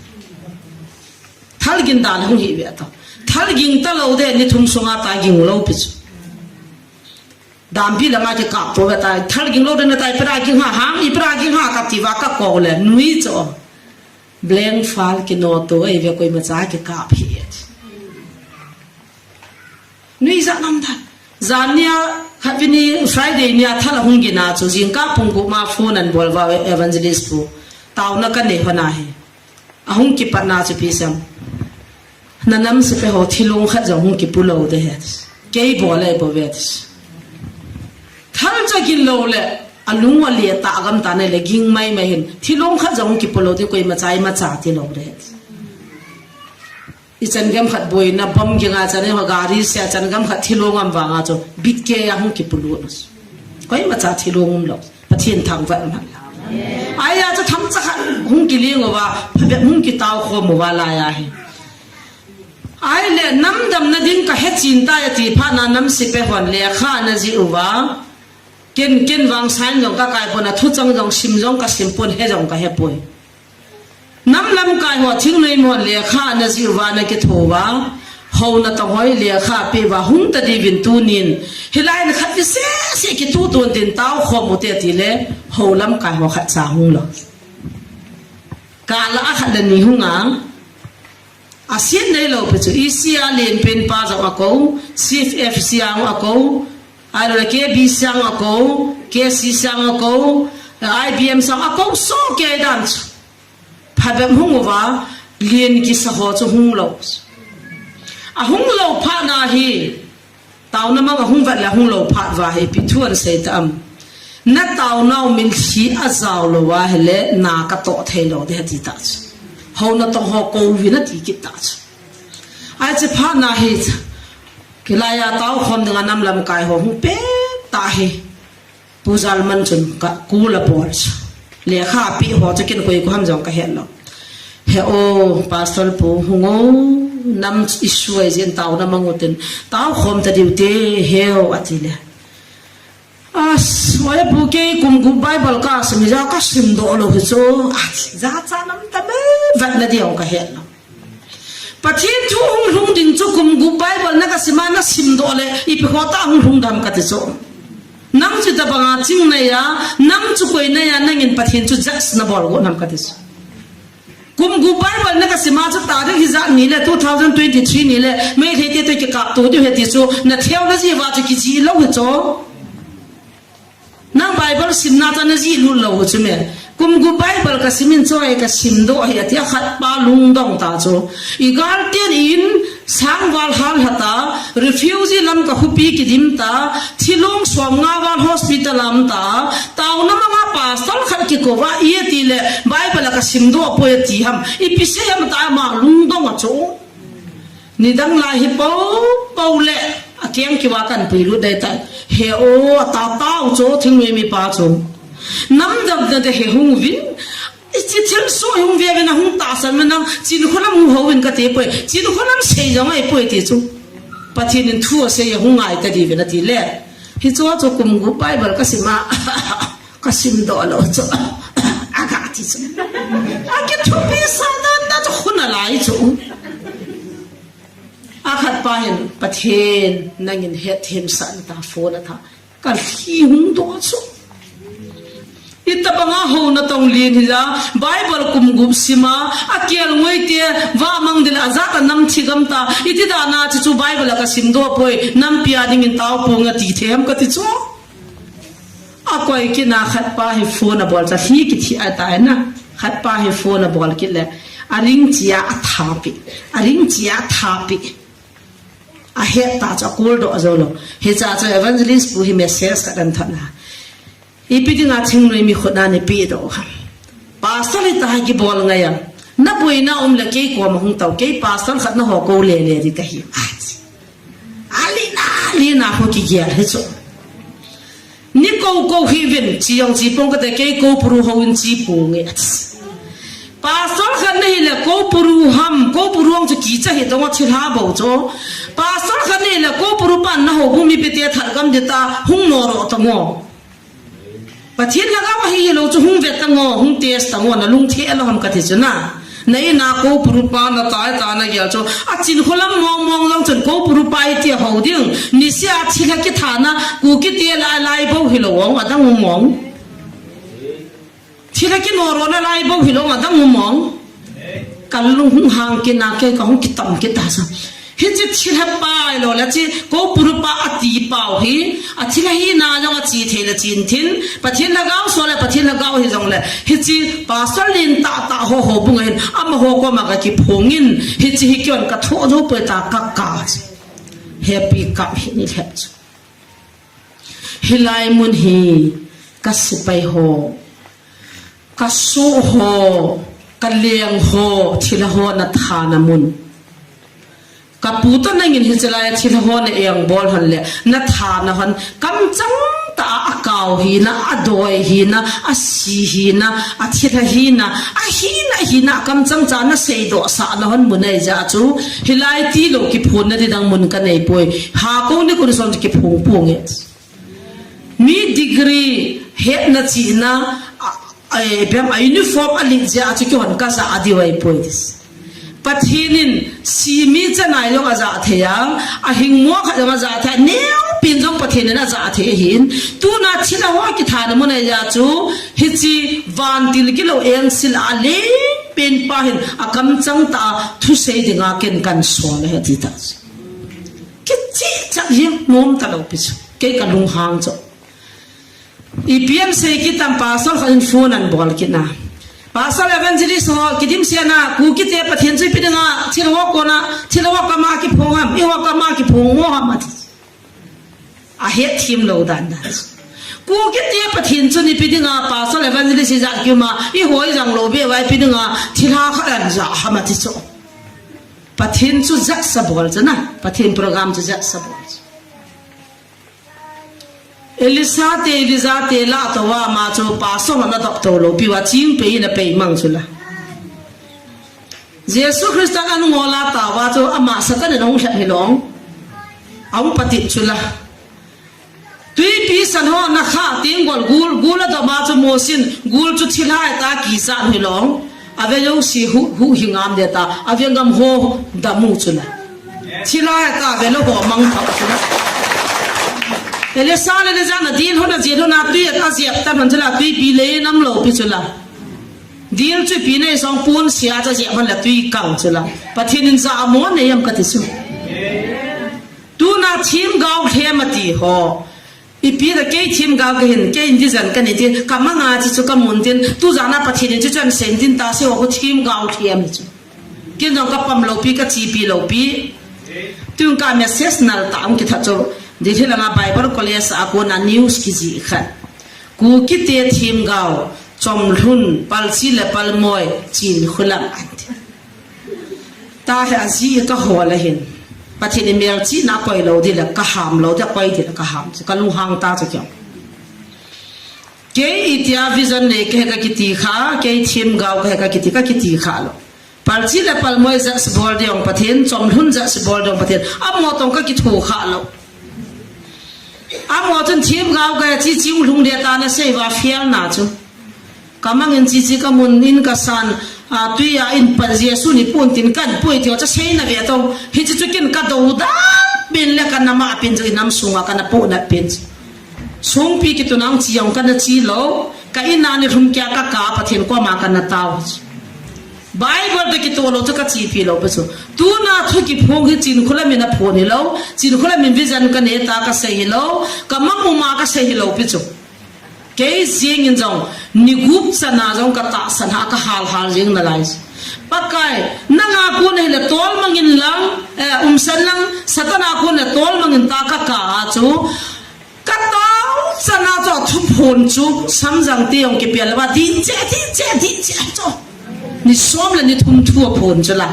Thal gin dan hung hi ve ta. Thal ging ta lou de ni thum sunga ta ging lou pi chu. Dampi langa kikap to ve tai, thal ging lo den tai, pera ging ha hang, i pera ging ha kati va ka ko le, nui cho. Blank file kino to, ei ve koimacha kikap hi. Nui ja nam ta. Jan nia, khat vini Friday nia thal ahung gin a chu, jingkah pung gup ma phone an bol va evangelist pu. Tauna ka nei hon ahi. Ahung kipat na chu pi sam. Na nam sepai ho thilong khat jong hung kipu lo de het. Kei bol ei bol vet. Thal cha gin lo le, alung wa le ta gam ta ne le ging mai mai hin. Thilong khat jong hung kipu lo de koimacha imacha ti lo de het. I chan gam khat boina bom ging a chan e ho gari se a chan gam khat thilong am vang a chu. Bit ke a hung kipu lo. Koimacha thilong um lo. Pathen thangvah ma. Ahia chu themcha khat hung kiling uva, phabep hung kitao khom uva laiya hi. Ahile nam damna ding ka hechin tai ati phat na nam sepai hon lekha ana jih uva. Ken, ken vang sign jong ka kai pon a thu chang jong sim jong ka sim pon he jong ka he poi. Nam lamkai ho thingnoi mo lekha ana jih uva ana kitho uva. Ho natong hoi lekha pe uva hung ta diuvin tunin. Hilai na khat vi sese kitu tun tin tao khom u te ti le ho lamkai ho khat cha hung lo. Kala a khat le ni hung a. A sin nei lo pe chu E C a len pen pa jong a ko, C F C a ko, a lo le K B C a ko, K C C a ko, I B M sang a ko so ke dan chu. Phabep hung uva, lien kisa ho chu hung lo. Ahung lo phat na hi, tauna mang ahung vet le hung lo phat uva hi, ipi thu ana sei ta am. Na tauna u min thi a jao lo uva hile, na ka to thei lo de ti ta chu. Ho natong ho ko vin ati kit ta chu. Ai che phat na hi, kilaiya tao khom dinga nam lamkai ho hung pe ta hi. Pu Jalman chun ka kul a bol chu. Lekha pi ho chu kin koi ko ham jong ka het lo. He o, Pastor pu hung o, nam issue ai jin tauna mang u tin. Tao khom ta diu te, he o, ati le. As, oya pu kei kum gup Bible ka sim ja ka sim do lo hi chu. Ati, ja cha nam ta be, vat na diu ka het lo. Pathen thu hung lhung ding chu kum gup Bible na ka sima na sim do le, ipi kho ta hung lhung dam ka ti chu. Nang chu tabanga ching na ya, nang chu koi na ya, nangin Pathen chu judge na bol go nam ka ti chu. Kum gup Bible na ka sima chu tarik hijat ni le two thousand twenty-three ni le, Meitei te to kikap to diu he ti chu, na theo na ji uva chu kiji lo hi chu. Nang Bible simna ta na ji lut lo chu me. Kum gup Bible ka simin chu ai ka sim do hi ati a khat pa lungdong ta chu. I gal ten in sang val hal hata, refugee lam ka hupi kidim ta, thilong som nga val hospital am ta, tauna manga pastor khat kiko va i ati le Bible ka sim do poi ati ham. Ipi sei ham ta ma lungdong a chu. Nidang lai hi po, po le, a kiang kiva kan pui lut dai tai. He o, a ta tao chu, thingnoi mi pa chu. Nam dam na de he hung vin. I chi thil so hung ve ve na hung ta san na, chin kho lam hung ho vin ka te poi. Chin kho lam sei jong ai poi ti chu. Pathen in thu a sei a hung ngai ta di ve na ti le. Hi chu chu kum gup Bible ka sima. Ka sim do lo chu. A ka ti chu. A ki thupi sa na na chu khun a lai chu. A khat pa hin, "Pathen, nangin het thim sa na ta phone a tha. Ka lhi hung do chu." Itabanga ho natong lin hi ja, Bible kum gup sima, a kel ngoi te, va mang dil a ja ka nam thi gam ta, iti da na chu chu Bible a ka sim do poi, nampi a dingin tao pung a ti them ka ti chu. A koi kina khat pa hi phone a bol cha hi ki thi a ta na. Khat pa hi phone a bol kit le. A ring chia a tha pi. A ring chia a tha pi. A het ta cha kul do zo lo. Hi cha cha evangelist pu hi message ka dan thot na. Ipi dinga thingnoi mi khut na ni pi do ha. Pastor hi ta ha ki bol ngai a. Na boina um le kei ko ma hung tau. Kei pastor khat na ho ko le le di ka hi. A chi. Alina, alina ho ki gel hi chu. Ni ko ko hi vin, chi yong chi pong ka te kei ko puru ho in chi pong e. Pastor khat na hi le ko puru ham, ko puru ang chu ki cha hi dong a chi hla bo chu. Pastor khat na hi le ko puru pan na ho bu mi pe te thar gam de ta hung no ro ta ngo. Pathen lhagao ahi lo chu hung vet ta ngo, hung test ta ngo, na lung the lo ham ka ti chu na. Na ina Koupuru pa na tai ta na gel chu. A Chinkholam mong mong jong chun Koupuru pa i ti ho ding. Nisea thilha kithana Kuki te lai lai bou hilou ong adang um ong. Thilha kinoro na lai bou hilou ong adang um ong. Ka lung hung hang kit na kei ka hung kitam kit ta sa. Hiche thilha pai lou le chi Koupuru pa ati pau hi, a thilha hina jong a chi thei le chin thin, Pathen lhagao so le Pathen lhagao hi jong le, hiche pastor len tah tah ho ho bung ahin, amaho koma ka kiphong in, hiche hi kion ka tho jo poi ta ka ka chi. Happy cup hi ni lhep chu. Hilai mun hi ka sepai ho, ka soh ho, ka leng ho, thilha ho na thana mun. Ka pu toh nangin hiche lai a thilha ho na eng bol hon le, na thana hon, kamchang ta a, a kau hina, a doi hina, a si hina, a thilha hina, a hina, a hina, kamchang cha na seidoh sah na hon mun ahi jeh chu, hilai tilou kiphong na di dang mun ka nei poi. Ha ko ni kun som kiphong pong e. Mi degree hetna chihna, a, a, ipi ham, a uniform a lit jeh a chu kihon ka ja a diu ahi poi. Pathen in simi chanai jong a ja thei a, a hingmo khat jong a ja thei a, neopen jong Pathen in a ja thei ahin. Tuna thilha ho kithana mun ahi jeh chu, hiche vantil kilou engsil a leng pen pa hin a kamchang ta a thusei dinga ken kan sol ahi ti ta. Kicheh chat hi nom talou pi chu. Kei ka lunghang chu. Ipi ham sei kit tam pastor khat in phone an bol kit na. Pastor evangelist ho kidimset na Kuki te Pathen chu ipi dinga thilha ho kona, thilha ho kama kiphong ham, eiho kama kiphong mo ham ati. A hetthem lou dan dan. Kuki te Pathen chu ipi dinga pastor evangelist ijat kium a, eiho ijang lou beh uva ipi dinga thilha khat an ja ham ati chu. Pathen chu jat sa bol chu na. Pathen program chu jat sa bol chu. Elisha te, Elijah te lah tou a ama chu pastor hon adop tou lou piu a chingpei in apei mang chu la. Jesu Christa an ngol a tao a chu ama Satan in ahung lhep hilou ong. Ahung patep chu la. Tuipi san ho na kha teng gol gul, gul adom a chu Mosi in gul chu thilha ta kichat hilou ong. Ave jouse hu, hu hi ngam de ta, ave ngam ho dam u chu la. Thilha ta ave lou ho mang pha chu la. Elisha le Elijah na dil ho na jil ho na tui a jep ta hon chu la tuipi le nam lou pi chu la. Dil chu pi nei song pun sia cha jep hon la tui kang chu la. Pathen in ja mo nei am ka ti chu. Tuna themgao lhem ati ho. Ipi da kei themgao ka hin, kei in vision ka nei tin, ka mang a chu chu ka mun tin, tu jan a Pathen in chu chan sen tin ta se ho themgao lhem chu. Kin jong ka pam lou pi, ka chepi lou pi. Tun ka message nal ta ong kitha chu. Delhi langa Bible College a kona news kijih khat. Kuki te themgao, Chomlhun, Palchi le Palmoi, Chinkholam an ti. Ta hi aji ka hol ahin. Pathen in melchihna koi lou di le ka ham lou di, koi di le ka ham. Ka lunghang ta chu kya. Kei itia vision nei ka he ka kiti kha, kei themgao ka he ka kiti, ka kiti kha lou. Palchi le Palmoi jat si bol ding Pathen, Chomlhun jat si bol ding Pathen. Amaho tong ka kitho kha lou. Amaho chun themgao ka he chi Chinkholam lhung de ta na sei va fiel na chu. Ka mang in chi chi ka mun in ka san, a, tui a in pan Jesu ni pun tin kan pui ti ho cha sei na ve to. Hichi chu kin ka do da pin le ka nama pin chu in nam sunga ka na pu na pin. Sungpi kitunang chi jong ka na chi lou, ka in a ni lhum kia ka ka Pathen koma ka na tao. Bible te kitoh lou chu ka chepi lou pi chu. Tuna thu kiphong hi Chinkholam in aphon hilou, Chinkholam in vision ka nei ta ka sei hilou, ka mang u ma ka sei hilou pi chu. Kei jing in jong, ni gup chan a jong ka tahsan a ka hal hal jing nalai. Pakai, nang a kon a hile tolmang in lang, eh, umsan lang, Satan a kon a tolmang in ta ka ka a chu, Ka tao chan a chu thuphon chu samjang te jong kipel lou va, ding che, ding che, ding che chu. Ni som le ni thum thu aphon chu la.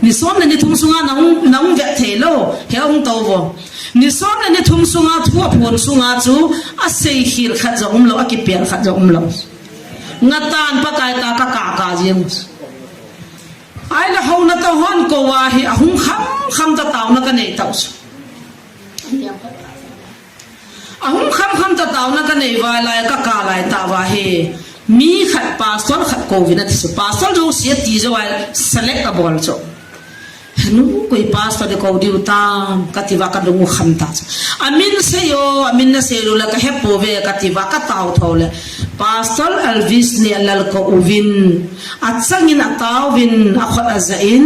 Ni som le ni thum sunga nahung, nahung vet thei lou, he hung tao vo. Ni som le ni thum sunga thu aphon sunga chu, asei khel khat jong um lou, akipel khat jong um lou. Ngatan Pakai ta ka ka ka jing. Ahile hou na tao hon kou a hi ahung kham kham ta taona ka nei tao chu. Ahung kham kham ta taona ka nei va lai ka ka lai ta va hi. Mi khat pastor khat kouvin ati chu. Pastor jouse ati jou a select abol chu. Henu koi pastor de kou diu tam, kati uva kalung u kham ta chu. Amin sei o, amin nasei lou le kahepouve, kati uva katao tho le. Pastor Elvis Nehlal kou uvin, achangin ataovin, akhut aja in,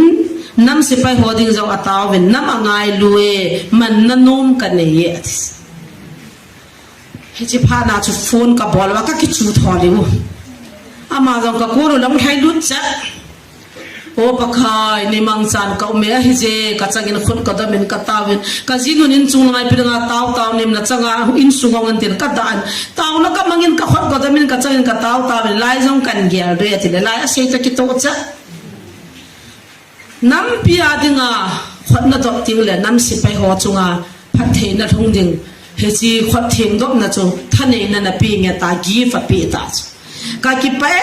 nam sepai ho ding jong ataovin, nam angailui e, manna nom kanei e, ati. Hiche phat na chu phone kabol uva kakichu tho le u. Ama jong ka call u lang lhai lut cha. O Pakai, nei mangchan ka um e, ahije, kachangin khut kadomin kataovin. Kajinun in chung langa ipi dinga tao tao nem nachanga insung hung in tin kadan. Taona kamangin kakhut kadomin kachangin katao taovin. Lai jong kangel doi ati le, lai asei ta kitoh cha. Nampi a dinga khut nadop ding le nam sepai ho chunga phattheina lhung ding. Hiche khut thengdopna chu thaneina napeh nge ta, gift apeh ta chu. Kakipah e,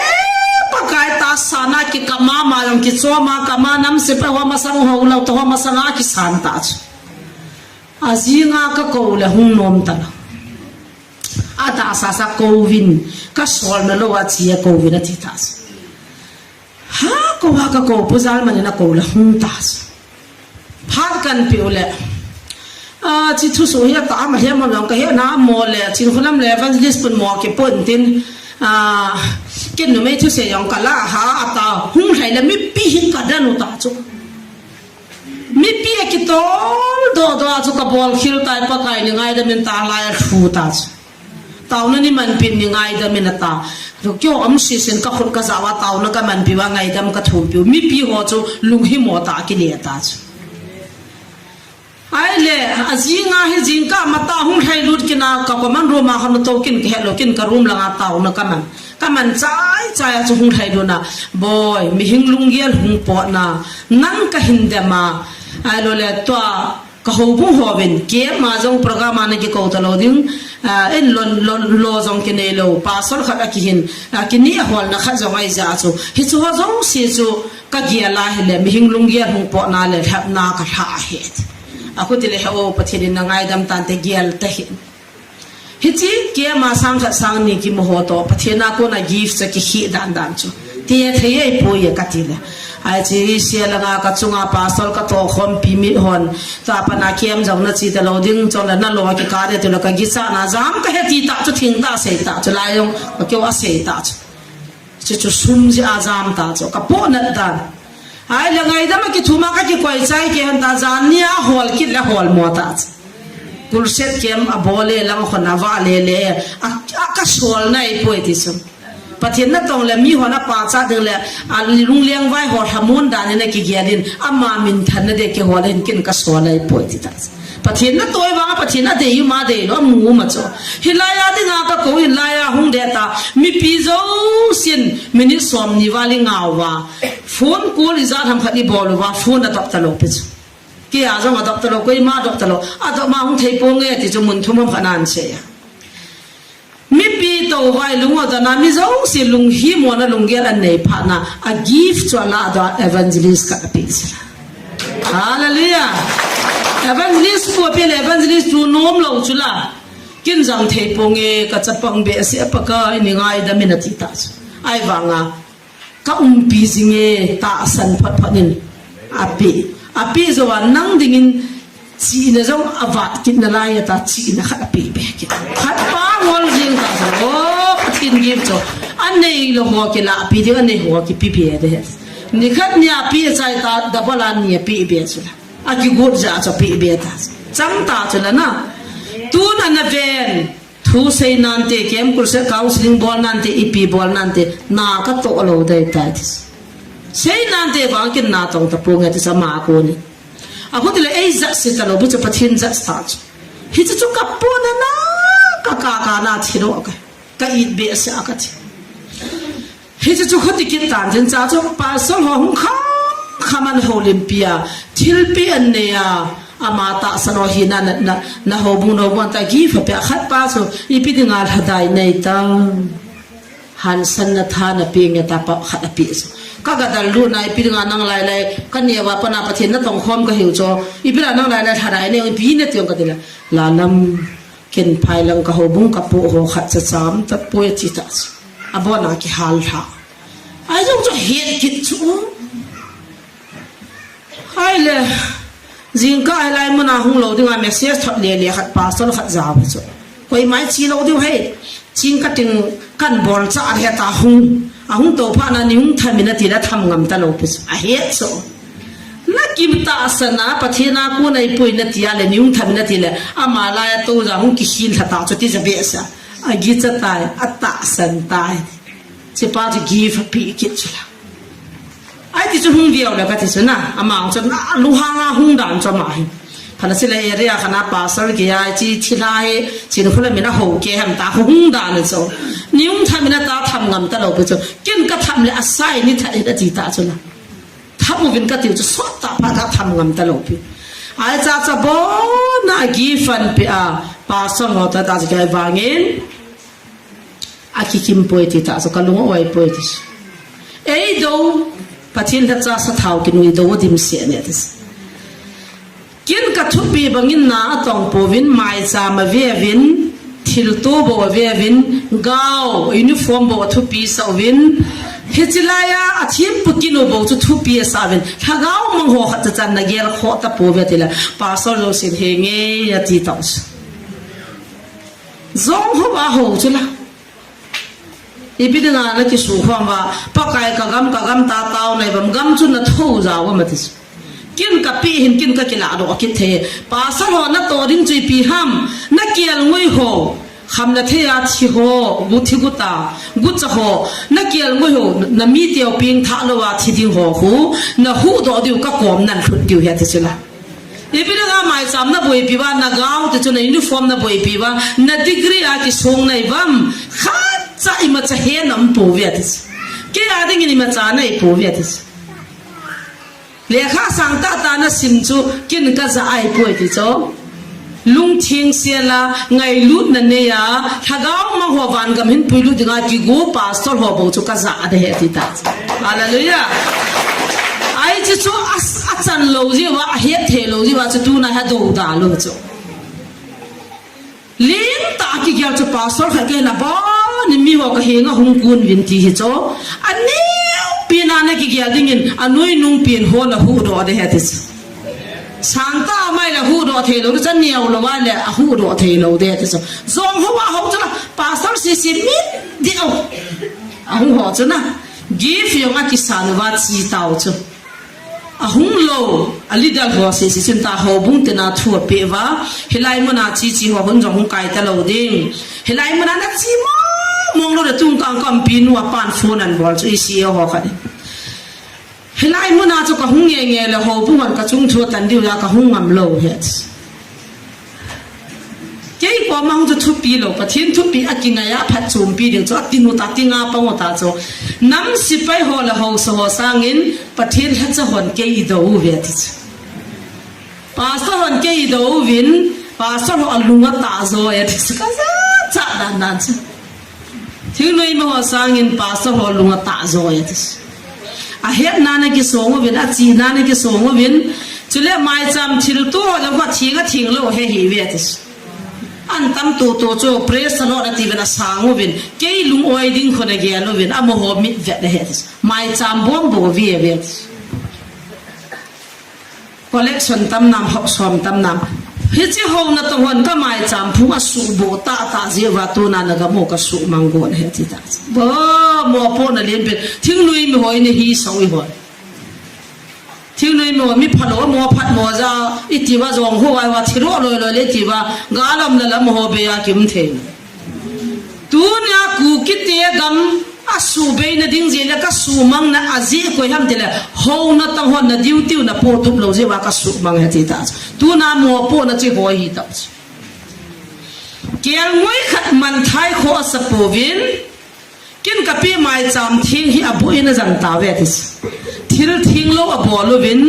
Pakai, tahsa na kikap mama jong kichom a kap a, nam sepai ho masang ho lou to ho masanga kisan ta chu. Ajinga kakou le hung nom talou. Atahsa sa kouvin, kasolna lou a che a kouvin ati ta chu. Ha, kou a kakou, Pu Jalman in akou le hung ta chu. Phat kanpeh u le. A, hiche thusoh hi atah a, ama lhem a jong kahe namo le, Chinkholam le Evangelist pun mo kipon tin. A, ken numei thusei jong kala ha, atah hung lhai le mipi hin kadan u ta chu. Mipi akitol doh doh a chu kabolkhel tai, Pakai nei ngaidamin ta, lai alhu ta chu. Taona nei manpin, nei ngaidamin ata. Kio am sisen kakhut kajah uva taona kamanpi uva ngaidam kathumpi u. Mipi ho chu lunghimo tah a kile ta chu. Ahile, ajinga hi jingkah matah hung lhailut kit a ka common room a hung tou kin kahet lou kin ka room langa taona kaman. Kaman chai chai a chu hung lhailut a. Boi, mihem lunggel hung potna. Nang kahin dem a. Ahilou le tua Ka houbung hovin, keima jong program a nakikou talou ding, ah, in lon, lon, lo jong kinei lou, pastor khat akihin, ah, kini a holna khat jong ahi jeh chun. Hichu ho jouse chu kagel a hile, mihem lunggel hung potna le lhepna kalha ahi. Akhuti le he o, Pathen in nangaidam tante gel tahih in. Hiche keima sang khat sang ni kimu ho toh, Pathen a kona gift chu kikhih dan dan chu. Ti thei ahipoi kati le. Hiche sia langa kachunga pastor katoh khompi mihon. Tua pat a kem jong nache talou ding, chule nalo kikah ding tile kagichat na jam kahe ti tah chu, thing tah sei tah chu, lai jong kakeu a sei tah chu. Chuchu sum jeh a jam tah chu, kapohnat dan. Ahile ngaidam a kithum a kakikoi chai kei hon ta, jan ni a hol kit le holmo tah chu. Crusade camp abol e lang hon a vahle le, a, a kasol nai poi ti chu. Pathen natong le mihon apachat ding le, alungleng vai ho lhamon dan in akigel in, ama minthanna ding kihol in kin kasol nai poi ti tah chu. Pathen natoh vang a Pathen adei uma dei lou, amu uma chu. Hilai a dinga kakou in, lai a hung ding ta, mipi jousen minute somni val ingah uva. Phone call ijat ham khat ibol uva, phone adop talou pi chu. Kei a jong adop talou, koima adop talou. Adop ma hung thei ponge ti chu mun thum ham khat nan sei a. Mipi tou vai lung o dana mi jouse lunghimona lunggel anei phat na a gift chu ala doh a evangelist khat ape sila. Hallelujah. Evangelist pu ape le evangelist chu nom lou chu la. Kin jong thei ponge, kachapang behseh a Pakai nei ngaidam in ati tah chu. Ahivanga Ka umpi jinge tahsan phot phot in ape. Ape jou a nang dingin chihna jong avat kit nalai a ta chihna khat ape be kit. Khat pa ngol jing ta chu. O, Pathen gift chu. Anei lou ho kilah pi ding, anei ho kipe be ding. Nikhat ni ape chai ta, double a ni ape be chu la. Akigot jeh a chu ape be ta. Chang ta chu la na. Tun ana ven. Thu sei nante, camp crusade counseling bol nante, ipi bol nante, na katoh lou dei tai ti. Sei nante vang kin na tong ta ponge ti chu ama kon in. Akhuti le ei judge talou, bu chu Pathen judge ta chu. Hichu chu kapohnat na, ka ka ka na thi lou ka. Ka it behseh a kati. Hichu chu khuti kit tan tin cha chu pastor ho hung kham kham an houlimpi a, thilpeh an nei a, ama tahsan ho hi na, na, na, na houbung, na houbung ta gift ape a khat pa chu, ipi dinga lhadai nei ta. Hansanna tha napeh nge ta pa khat ape chu. Ka gadal lut na ipi dinga nang lai lai, ka neo a pat na Pathen natong khom kahiu chu. Ipi dinga nang lai lai lhadai nei, ipi nati ong kati le. Lalam, ken phai lang ka houbung kapoh ho khat cha cham tapoi ti ta chu. Abona kihal lha. Ai jong chu het kit chu. Hai le, jingkah hilai muna hung lou dinga message thot le le khat pastor khat jao chu. Koima che lou diu hei. Ching kating kan bol cha a heta hung. Ahung to pha na ni hung thamin ati le tham ngam ta lou pi chu. Ahet chu. Na kim tahsan a, Pathen a kon ahi poi nati a le, ni hung thamin ati le, ama lai a to ja hung kihil lha ta chu ti ja behseh a. Agicha tai, atahsan tai. Chepa chu gift ape kit chu la. Ai ti chu hung viau le kati chu na, ama chu na, lunghang a hung dan chu ama hi. Phala sila area khana pastor kei a, chi, chi la hi, chin khula mina ho ke ham ta hung dan chu. Ni hung thamin ata tham ngam ta lou pi chu. Ken ka tham le asai ni tha ati ta chu na. Tham uvin kati chu sot ta pha ta tham ngam ta lou pi. Ai cha cha bona gift ape a, pastor ho ta ta chu kei vangin. Akikim poi ti ta chu ka lung a oi poi ti. Ei do, Pathen lhacha sathau kinui do dimset ne ti. Ken ka thupi bangin na atong pouvin, maicham ave uvin, thilto bou ave uvin, gown, uniform bou athupi sa uvin, hichi lai a, athempu kinu bou chu thupi asa uvin, lhagao mang ho khat cha chan na gel kho ta pouve ti le, pastor Josephine henge ati tau chu. Jong ho a ho chu la. Ipi dinga na kisu khom va, Pakai ka gam, ka gam ta tao nai bam, gam chu na tho ja va ma ti chu. Ken ka pe hin ken ka kila do kit the. Pastor ho na to ding chu ipi ham, na kial ngui ho. Kham na thei a thi ho, gu thi gu ta, gu cha ho, na kial ngui ho, na mi teo ping tha lou a thi ding ho khu, na hu do diu ka kom nan thut diu he ti chu la. Ipi dinga maicham na boipi va, na gown ti chu na uniform na boipi va, na degree a kisong nai vam, khat cha imacha he nam pouve ti chu. Kei a dingin imacha nei pouve ti chu. Lekha sang tah tah na sim chu ken ka ja ahi poi ti chu. Lungthim sel a, ngailutna nei a, lhagao mang ho van gam hin puilut dinga kigo pastor ho bou chu ka ja de he ti ta. Hallelujah. Ai chu chu a, achan lou jiu va, ahet thei lou jiu va chu tuna ha do da lou chu. Len ta kigel chu pastor khat kei na ba ni mi ho ka henga hung kun vin ti hi chu. Aneo pi na na kigel dingin anui nung pin ho na hu do de he ti chu. Sang ta mai la hu do thei lou, cha neo lou va le a hu do thei lou de ti chu. Jong ho va ho chu la pastor si si mi di o. A hu ho chu na. Gift jong a kisan va chi tau chu. Ahung lou, a leader ho si si chun ta houbung tina thu ape va. Hilai muna chi chi ho hun jong hung kai ta lou ding. Hilai muna na chi mong mong lou le tung kang kampi nu a pan phone an bol chu i si ho khat. Hilai muna chu ka hung nge nge le houbung an ka chung thu tan diu ya ka hung ngam lou het. Kei koma hung chu thupi lou, Pathen thupi a kingai a phatchompi ding chu, a ti nu ta, ti nga pang u ta chu. Nam sipai ho le haosa ho sangin Pathen lhacha hon kei i do uve ti chu. Pastor hon kei i do uvin, pastor ho a lung a ta jo e ti chu. Ka ja cha dan dan chu. Thingnoi ma ho sangin pastor ho lung a ta jo e ti chu. A hetna na kisong uvin, a chihna na kisong uvin. Chule maicham thilto ho jong kho thing a thing lou he hi ve ti chu. An tam to to chu praise the Lord ati uvin a sang uvin. Kei lung oi ding kho na gel uvin, amaho mit vet na he ti chu. Maicham bom bo ve ve ti chu. Collection tam nam, hop som tam nam. Hichi ho na tong hon ka maicham phung a suh bo ta ta jeh va tuna na gam u ka suh mang gon he ti ta. Bo mo po na len pe. Thingnoi mi hoi ne hi so i hoi. Thingnoi mi hoi mi phalou mo phat mo ja i ti va jong ho vai va thiro loi loi le ti va ga lam la lam ho be a kim thei. Tunia Kukite gam a suhbeina ding jeh le ka suhmangna a jeh koi ham tile, houna tang hon na duty u na potup lou jeh uva ka suhmang e ti ta. Tuna mopohna chu hoi hi ta. Kelngoi khat manthai kho asa pouvin, ken ka pe maicham theng hi aboh in ajang tauve ti. Thil thenglou abol uvin,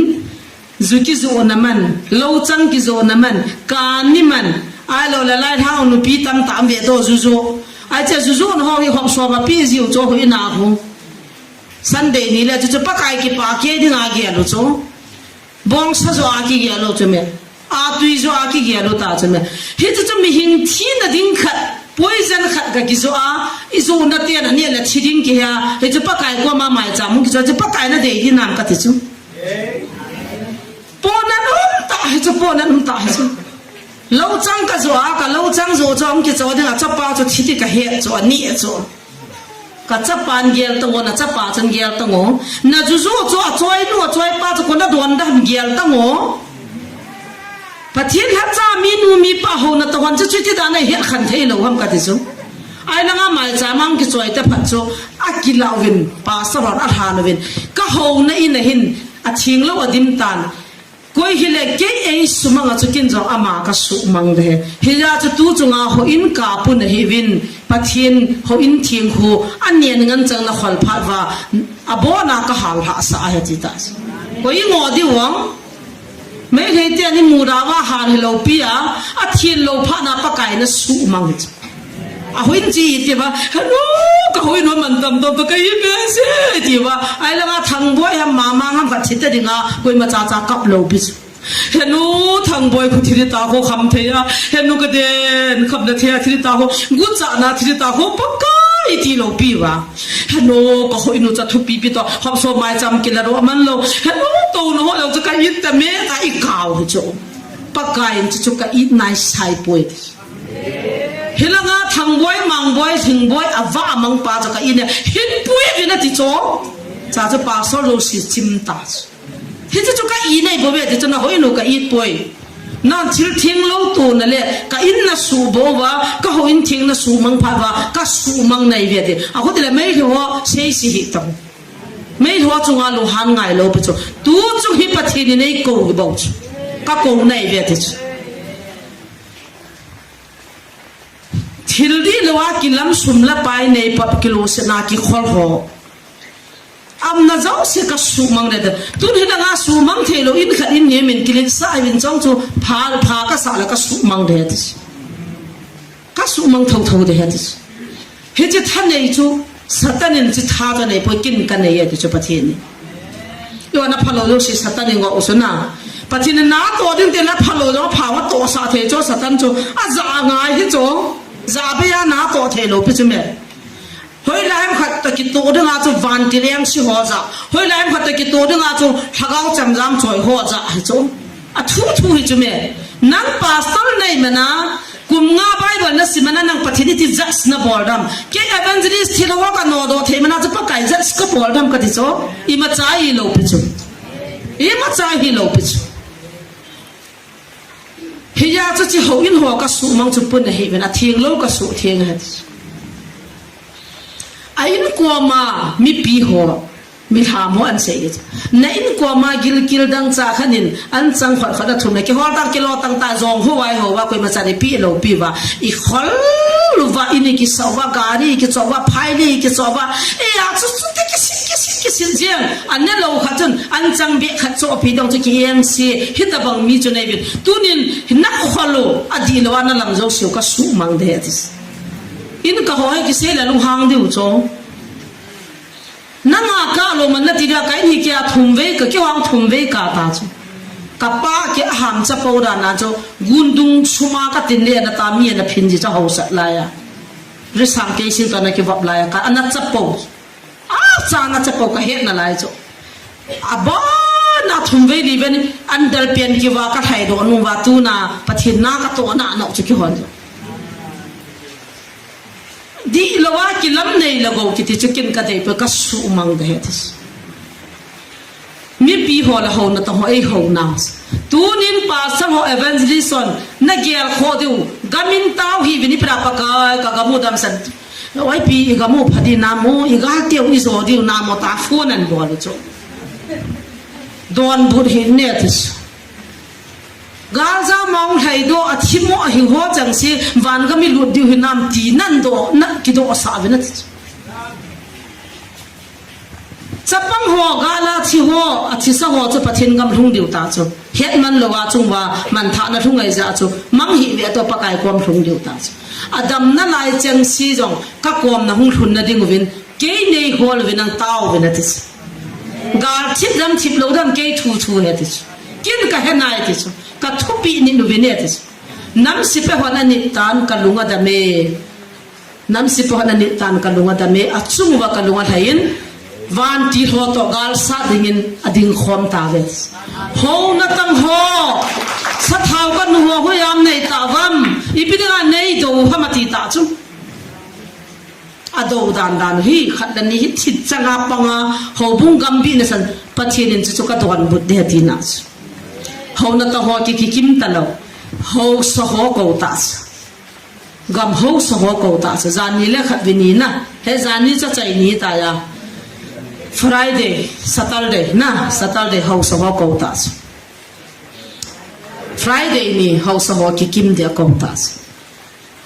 Ju kijohna man, louchang kijohna man, kani man, ahilou le lai thang nupi tamtah um ve to ju joh. Ahi che ju joh na ho hi hop som a pi jiu chu hoi na hu. Sunday ni le chu chu Pakai kipah kei dinga gel u chu. Bongsa joh a kigel u chu me. A tui joh a kigel u ta chu me. Hichu chu mihem thina ding khat, poison khat ka kijoh a, Ijoh na ten aneh le thi ding kihe a, hichu Pakai koma maicham hung kichoi chu Pakai nadei hinam kati chu. Pohnat umtah hichu, pohnat umtah hichu. Louchang kajoh a, ka louchang joh chu ahung kicho ding a, chapa chu thi ti kahet chu, aneh chu. Ka chapan gel tango, na chapa chun gel tango. Na juju chu achoinu, achoipa chu kona don dam gel tango. Pathen lhacha minu mipa houna toh hon chu chuti dan a ihet khen thei lou ham kati chu. Ahi langa maicham a hung kichoi taphat chu akilah uvin, pastor hon alhan uvin. Ka houna in ahin atheng lou adim tan. Koi hile kei eisumang a chu kin jong ama kasuhmang de. Hijeh chun tu chunga houin kap u nahiuvin, Pathen houin theng khu anen ngen chang nakhol phat uva, abona kahal lhah sah ahi ti ta. Koi ingoh diu ham? Meitei ten imu dauva hal hilou pi a, athen lou phat na Pakai nasuhmang hi chu. Ahouin chi itiuva, henu, ka houin u mantam tam to ka ipi ase itiuva. Ahi langa Thangboi ham Mamang ham khat thi ta dinga, koima chacha kap lou pi chu. Henu, Thangboi khu thi ding ta khu kham thei a. Henu ka den, kham na thei a thi ding ta khu, gucha na thi ding ta khu, Pakai iti lou pi uva. Henu, ka houin u cha thupi pi to, hop so maicham kila ro man lou. Henu, to na ho lou cha ka it ta me ta i kau hi chu. Pakai in chu chu ka it nai sai poi. Hilanga Thangboi, Mangboi, Thingboi, ava amang pa chu ka it ne. Hin pui vin ati chu. Cha chu pastor lo si chim ta chu. Hichu chu ka it nai bou ve ti chu na houin u ka it poi. Nan thil theng lou to na le, ka in nasuh bou uva, ka houin theng nasuhmang phat uva, kasuhmang nai ve ti. Akhut le Meitei ho sei si hi tang. Meitei ho chunga lunghang ngai lou pi chu. Tu chu hi Pathen in eikou bou chu. Kakou nai ve ti chu. Thil dihlou a kilam sum le pai nei pop kilungsetna kikhol ho. Aumna jouse kasuhmang de de. Tun hilanga suhmang thei lou in khat in ni min kilet sah uvin chong chu pha, pha kasah le kasuhmang de ti. Kasuhmang thotho de ti. Hiche thanei chu Satan in chu tha kanei poi, kin kanei e ti chu Pathen in. Yo na phalou lou si Satan in ngo usu na. Pathen in natoh ding ti na phalou lou pha wa tohsah thei chu Satan chu. Aja ngai hi chu. Ja be a natoh thei lou pi chu me. Hoilai ham khat toh kitoh dinga chu vantil engse ho ja. Hoilai ham khat toh kitoh dinga chu lhagao chemjam choi ho ja hi chu. Athu thu hi chu me. Nang pastor nei mana, kum nga Bible nasim mana nang Pathen iti judge nabol dam. Kei evangelist thil ho kanodoh thei mana chu Pakai judge kabol dam kati chu. Imacha hilou pi chu. Imacha hilou pi chu. Hijeh chun hiche houin ho kasuhmang chu pun ahi uvin, atheng lou kasuh theng ahi. A in koma mipi ho, milham ho ahin sei. Na in koma gilkel dangchah khat in, anchang khot khot athum le, kihol tang kilo tang ta jong ho vai ho uva, koima cha repeat lou pi uva. Ikhol uva, in ikisah uva, gari ikisah uva, phai le ikisah uva. Eia chu chu te kisin, kisin, kisin jeng. Ane lou khat chun, anchang beh khat chohpi dong chu kiengse, hitabang mi chu nei uvin. Tunin, nakhol u, adihlou a nalam jouse u kasuhmang de ati. In ka ho hi kisei le lunghang diu chu. Nanga kalou man nati dia ka in hi kia thum vei, ka kihong thum vei kata chu. Kapa kia ham chapo dan a chu, gundung suma katin le nata mi ana phin ji chu hausat laiya. Risang kei sin to ana kivop laiya, ka ana chapo. Achana chapo kahet nalai chu. Abana thum vei li vei in andal pen kiva kalhai doh nung uva tuna Pathen na katoh na nau chu kihon chu. Dihlou a kilam nei le gou kiti chu kin kadei poi kasuhmang de ati. Mipi ho le houna toh ho eihouna. Tunin pastor ho evangelist hon nagel khoh diu. Gamin tao hi vin ipra Pakai kagam u damsah. Oipi igam u pha di namo, igal teu ijo diu namo ta phone anbol u chu. Donbut hi ne ati chu. Galjam a hung lhaidoh, athimo ahi ho chengse, vangam ilut diu hinam ti nandoh, na kidoh sah uvin ati chu. Chapang ho, gal a thi ho, athisa ho chu Pathen gam lhung diu ta chu. Hetman lou a chung uva, manthahna lhung ahi jeh chun, mang hih veh toh Pakai kom lhung diu ta chu. Adam nalai chengse jong, kakom na hung lhun na ding uvin, kei neihol uvin nang tao uvin ati chu. Gal thip dam thip lou dam kei thu thu ahi ati chu. Kin kahe nai ati chu. Kathupeh nit uvin e ati chu. Nam sepai hon anit tan kalung adam e. Namsipa hon anit tan kalung adam e, achung uva kalung alhai in, vantil ho toh galsat dingin ading khom tauve. Hou natong ho, sathau kanu ho, hoiya nei tauvam, ipi dinga nei dou ham ati ta chu. Adou dan dan hi, khat le ni hi, thit changa panga, houbung gambihna san, Pathen in chu chu kadonbut ding ahi tina chu. Hou natong ho ki, kikim talou, haosa ho kou ta chu. Gam haosa ho kou ta chu, janhi le khatvei ni na. He janhi chu chai ni ta ya. Friday, Saturday na, Saturday haosa ho kou ta chu. Friday ni haosa ho kikim dia kou ta chu.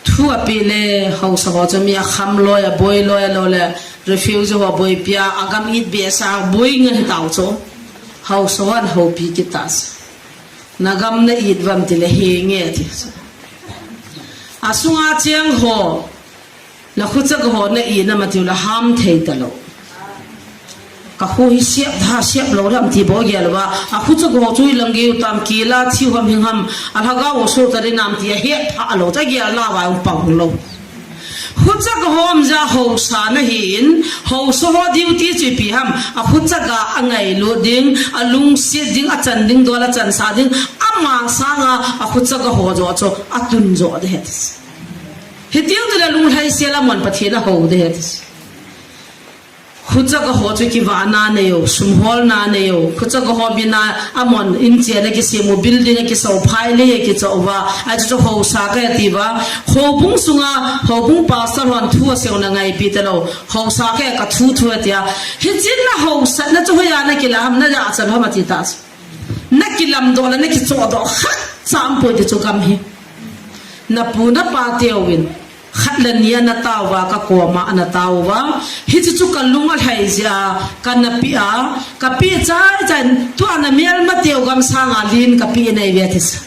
Thu apeh le haosa ho chu mi akham loi, aboi loi, lou le refugee ho boipi a, agam it behseh, boi ngen tau chu. Haosa hon houpi kit ta chu. Nagam na it uvam tile henge ati. Asunga cheng ho, nakhucha ga ho na it nam atiu le ham thei talou. Kakhu hi siap da, siap lou ham ti bou gel uva. Akhucha ga ho chu ilang gei u tam kila thiu ham hing ham. Alhagao ho so ta ri nam ti ahet pha lou. Cha gel la uva um pang lou. Khucha ga ho um ja haosa na hin, haosa ho duty chu ipi ham, akhucha ga angailut ding, alungset ding, achan ding, dol achan sa ding, ama sanga akhucha ga ho jo chu atun jo ding ahi. Hitiu tile lunglhaisel a mon Pathen ahou ding ahi. Khucha ga ho chu kivahna nei u, sum holna nei u, khucha ga ho bina amon in chena kisem u, building a kiso, phai lei a kicho uva, achu chu haosa kahi ati uva, houbung sunga, houbung pastor hon thu asei u na ngaipi talou, haosa kahi ka thu thu atia, hichea haosatna chu hoiya na kila ham, na jachat ham ati ta chu. Na kilamdoh le na kichohdoh khat cha um poi ti chu gam hi. Na pu na pa teuvin, khat le ni ana tao uva, ka koma ana tao uva. Hichu chu kalung alhai jeh a, kana peh a, kapeh chai chai, tua na melma teu gam sanga lin kapeh nei ve ti chu.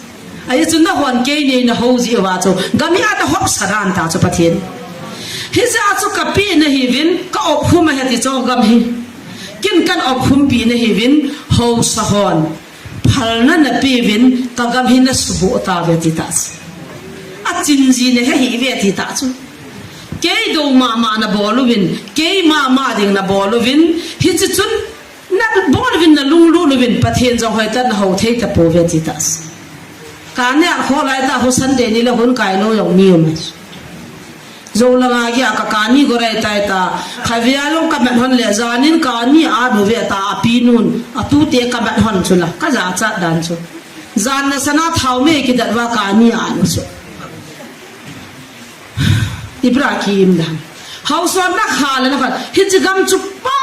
Ahi chu nahon kei nei na hou jeh uva chu, gam hi ana hopsa dan ta chu Pathen. Hijeh a chu kapeh nahiuvin, ka opkhum ahi ti chu gam hi. Ken kan opkhumpi nahiuvin, haosa hon. Phalna napeuvin, ka gam hi nasuboh tauve ti ta chu. Achin ji nahi ve ti ta chu. Kei dou mama nabol uvin, kei mama ding nabol uvin, hiche chun nabol uvin, nalunglut uvin, Pathen jong hoitah in nahou thei tapouve ti ta chu. Kani a kholai tah khu Sunday ni le hun kailou jong mi um e. Jou langa gei a ka kani go rai tai ta. Khatvei a jong ka mat hon le, janin kani a nu ve ta, apinun, atute ka mat hon chu la, ka jachat dan chu. Jan na sana thao me kidat uva kani a nu chu. Ibrahim dan. Haosa na kha le na kha. Hiche gam chu pha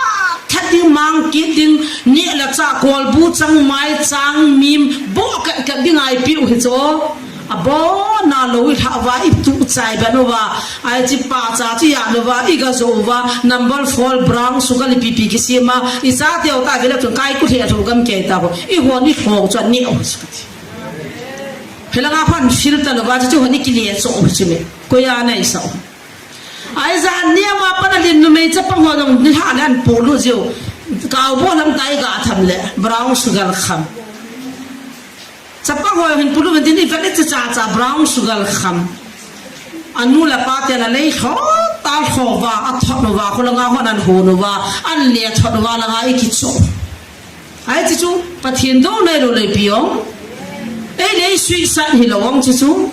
that ding, mang kit ding, neh le chah, kolbu chang, mai chang, mim, boh kat kat ding ahi piu hi chu. Abona lou i lhah uva, i tuh chai ban uva, ahi chi pa cha chi ya uva, i ga jo uva, number four brown sugar ipi ipi kisem a, i cha teu ta vele chun kai ku lheh lhou gam kei ta ho, i hon i lhou chu ani o chu ti. Helanga hon filter uva chu hon i kile chu o chu me. Koiya na i sa o. Ahi jan nia ma pana lin numei chapang ho jong nilhah le an polu jiu. Kau bo lam tai ga tham le brown sugar kham. Chapang ho hin pulu vin tin i vet le cha cha brown sugar kham. Anu le pa te na lei tho, ta tho va, a thot no va, khulanga hon an ho no va, an le thot no va langa i kicho. Ahi chu chu, Pathen dou nei lou le pi ong. Ei le sui san hi lou ong chu chu.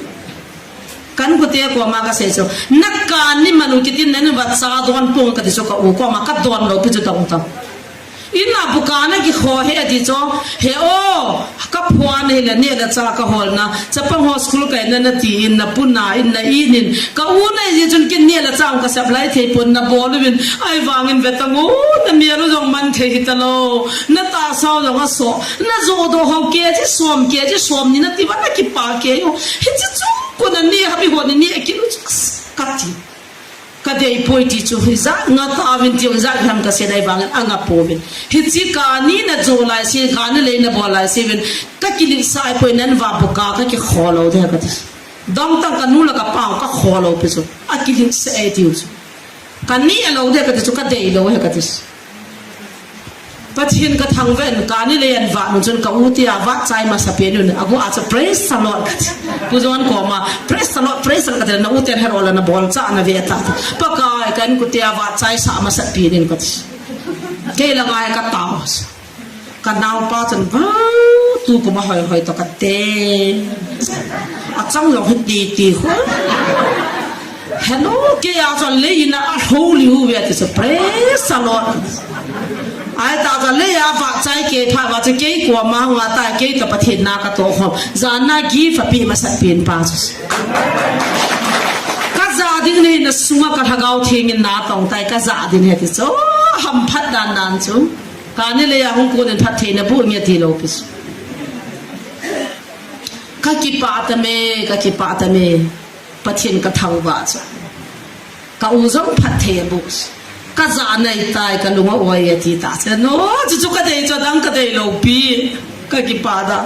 Kan kute koma ka sei chu. Na kani manu kitin na ni va cha don pung ka ti chu ka u koma ka don lou pi chu tong tong. In a buka na kikho he ti chu. He o, ka phuan hi le ni le cha ka hol na. Chapang ho school kai na na ti in na puna in na in in. Ka u na ji chun kin ni le cha ka sap lai thei pun na bol uvin. Ahi vangin ve ta ngo na mi alu jong man thei hi ta lou. Na ta sao jong a so. Na jo do ho ke ji som ke ji som ni na ti va na kipa ke yo. Hi chi chu ko na ni ha bi ho ni ni e ki lu chu ka ti. Ka dei poi ti chu hi ja nga ta vin ti ja ham ka se dai vangin a nga po vin. Hi chi kani na jo lai se kani le na bol lai se vin. Ka kilit sa ai poi nan va buka ka kikho lou de ka ti. Dong tang ka nu le ka pa ka kho lou pi chu. A kilit sa ai ti chu. Ka ni a lou de ka ti chu, ka dei lou he ka ti chu. Pathen ka thangvah in, kani le an vah nu chun ka u ti a vah chai masa pen un, a gu a chu praise the Lord ka ti. Pu John koma, "Praise the Lord, praise the Lord," kati le, "Na u ten hero la na bol cha na ve ta." "Pakai, ka inkote a vahchai sa masat pi nin," kati. Kei la ngai ka tao. Ka naopa chun, "Vah, tu kum a hoi hoi to," kati. A chang jong hi ti ti ho. "Hello, kei a chun lei in a hou liu ve," ti chu, "Praise the Lord." Ai ta ka lei a vahchai kei pha va chu kei koma hung a ta kei to Pathen na ka to khom. Jan na gift a pi masat pi in pa chu. Ka ja ding nei na sunga ka Lhagao Theng in na tong tai ka ja ding he ti chu. Hamphat dan dan chu. Ka ni lei a hung kun in phattheina bu nge ti lo pi chu. Ka kipah ta me, ka kipah ta me. Pathen ka thangvah chu. Ka u jong phatthei a bu. Ka ja nai tai ka lung a oi a ti ta. Che no, chu chu ka dei chu dang ka dei lo pi. Ka kipah da.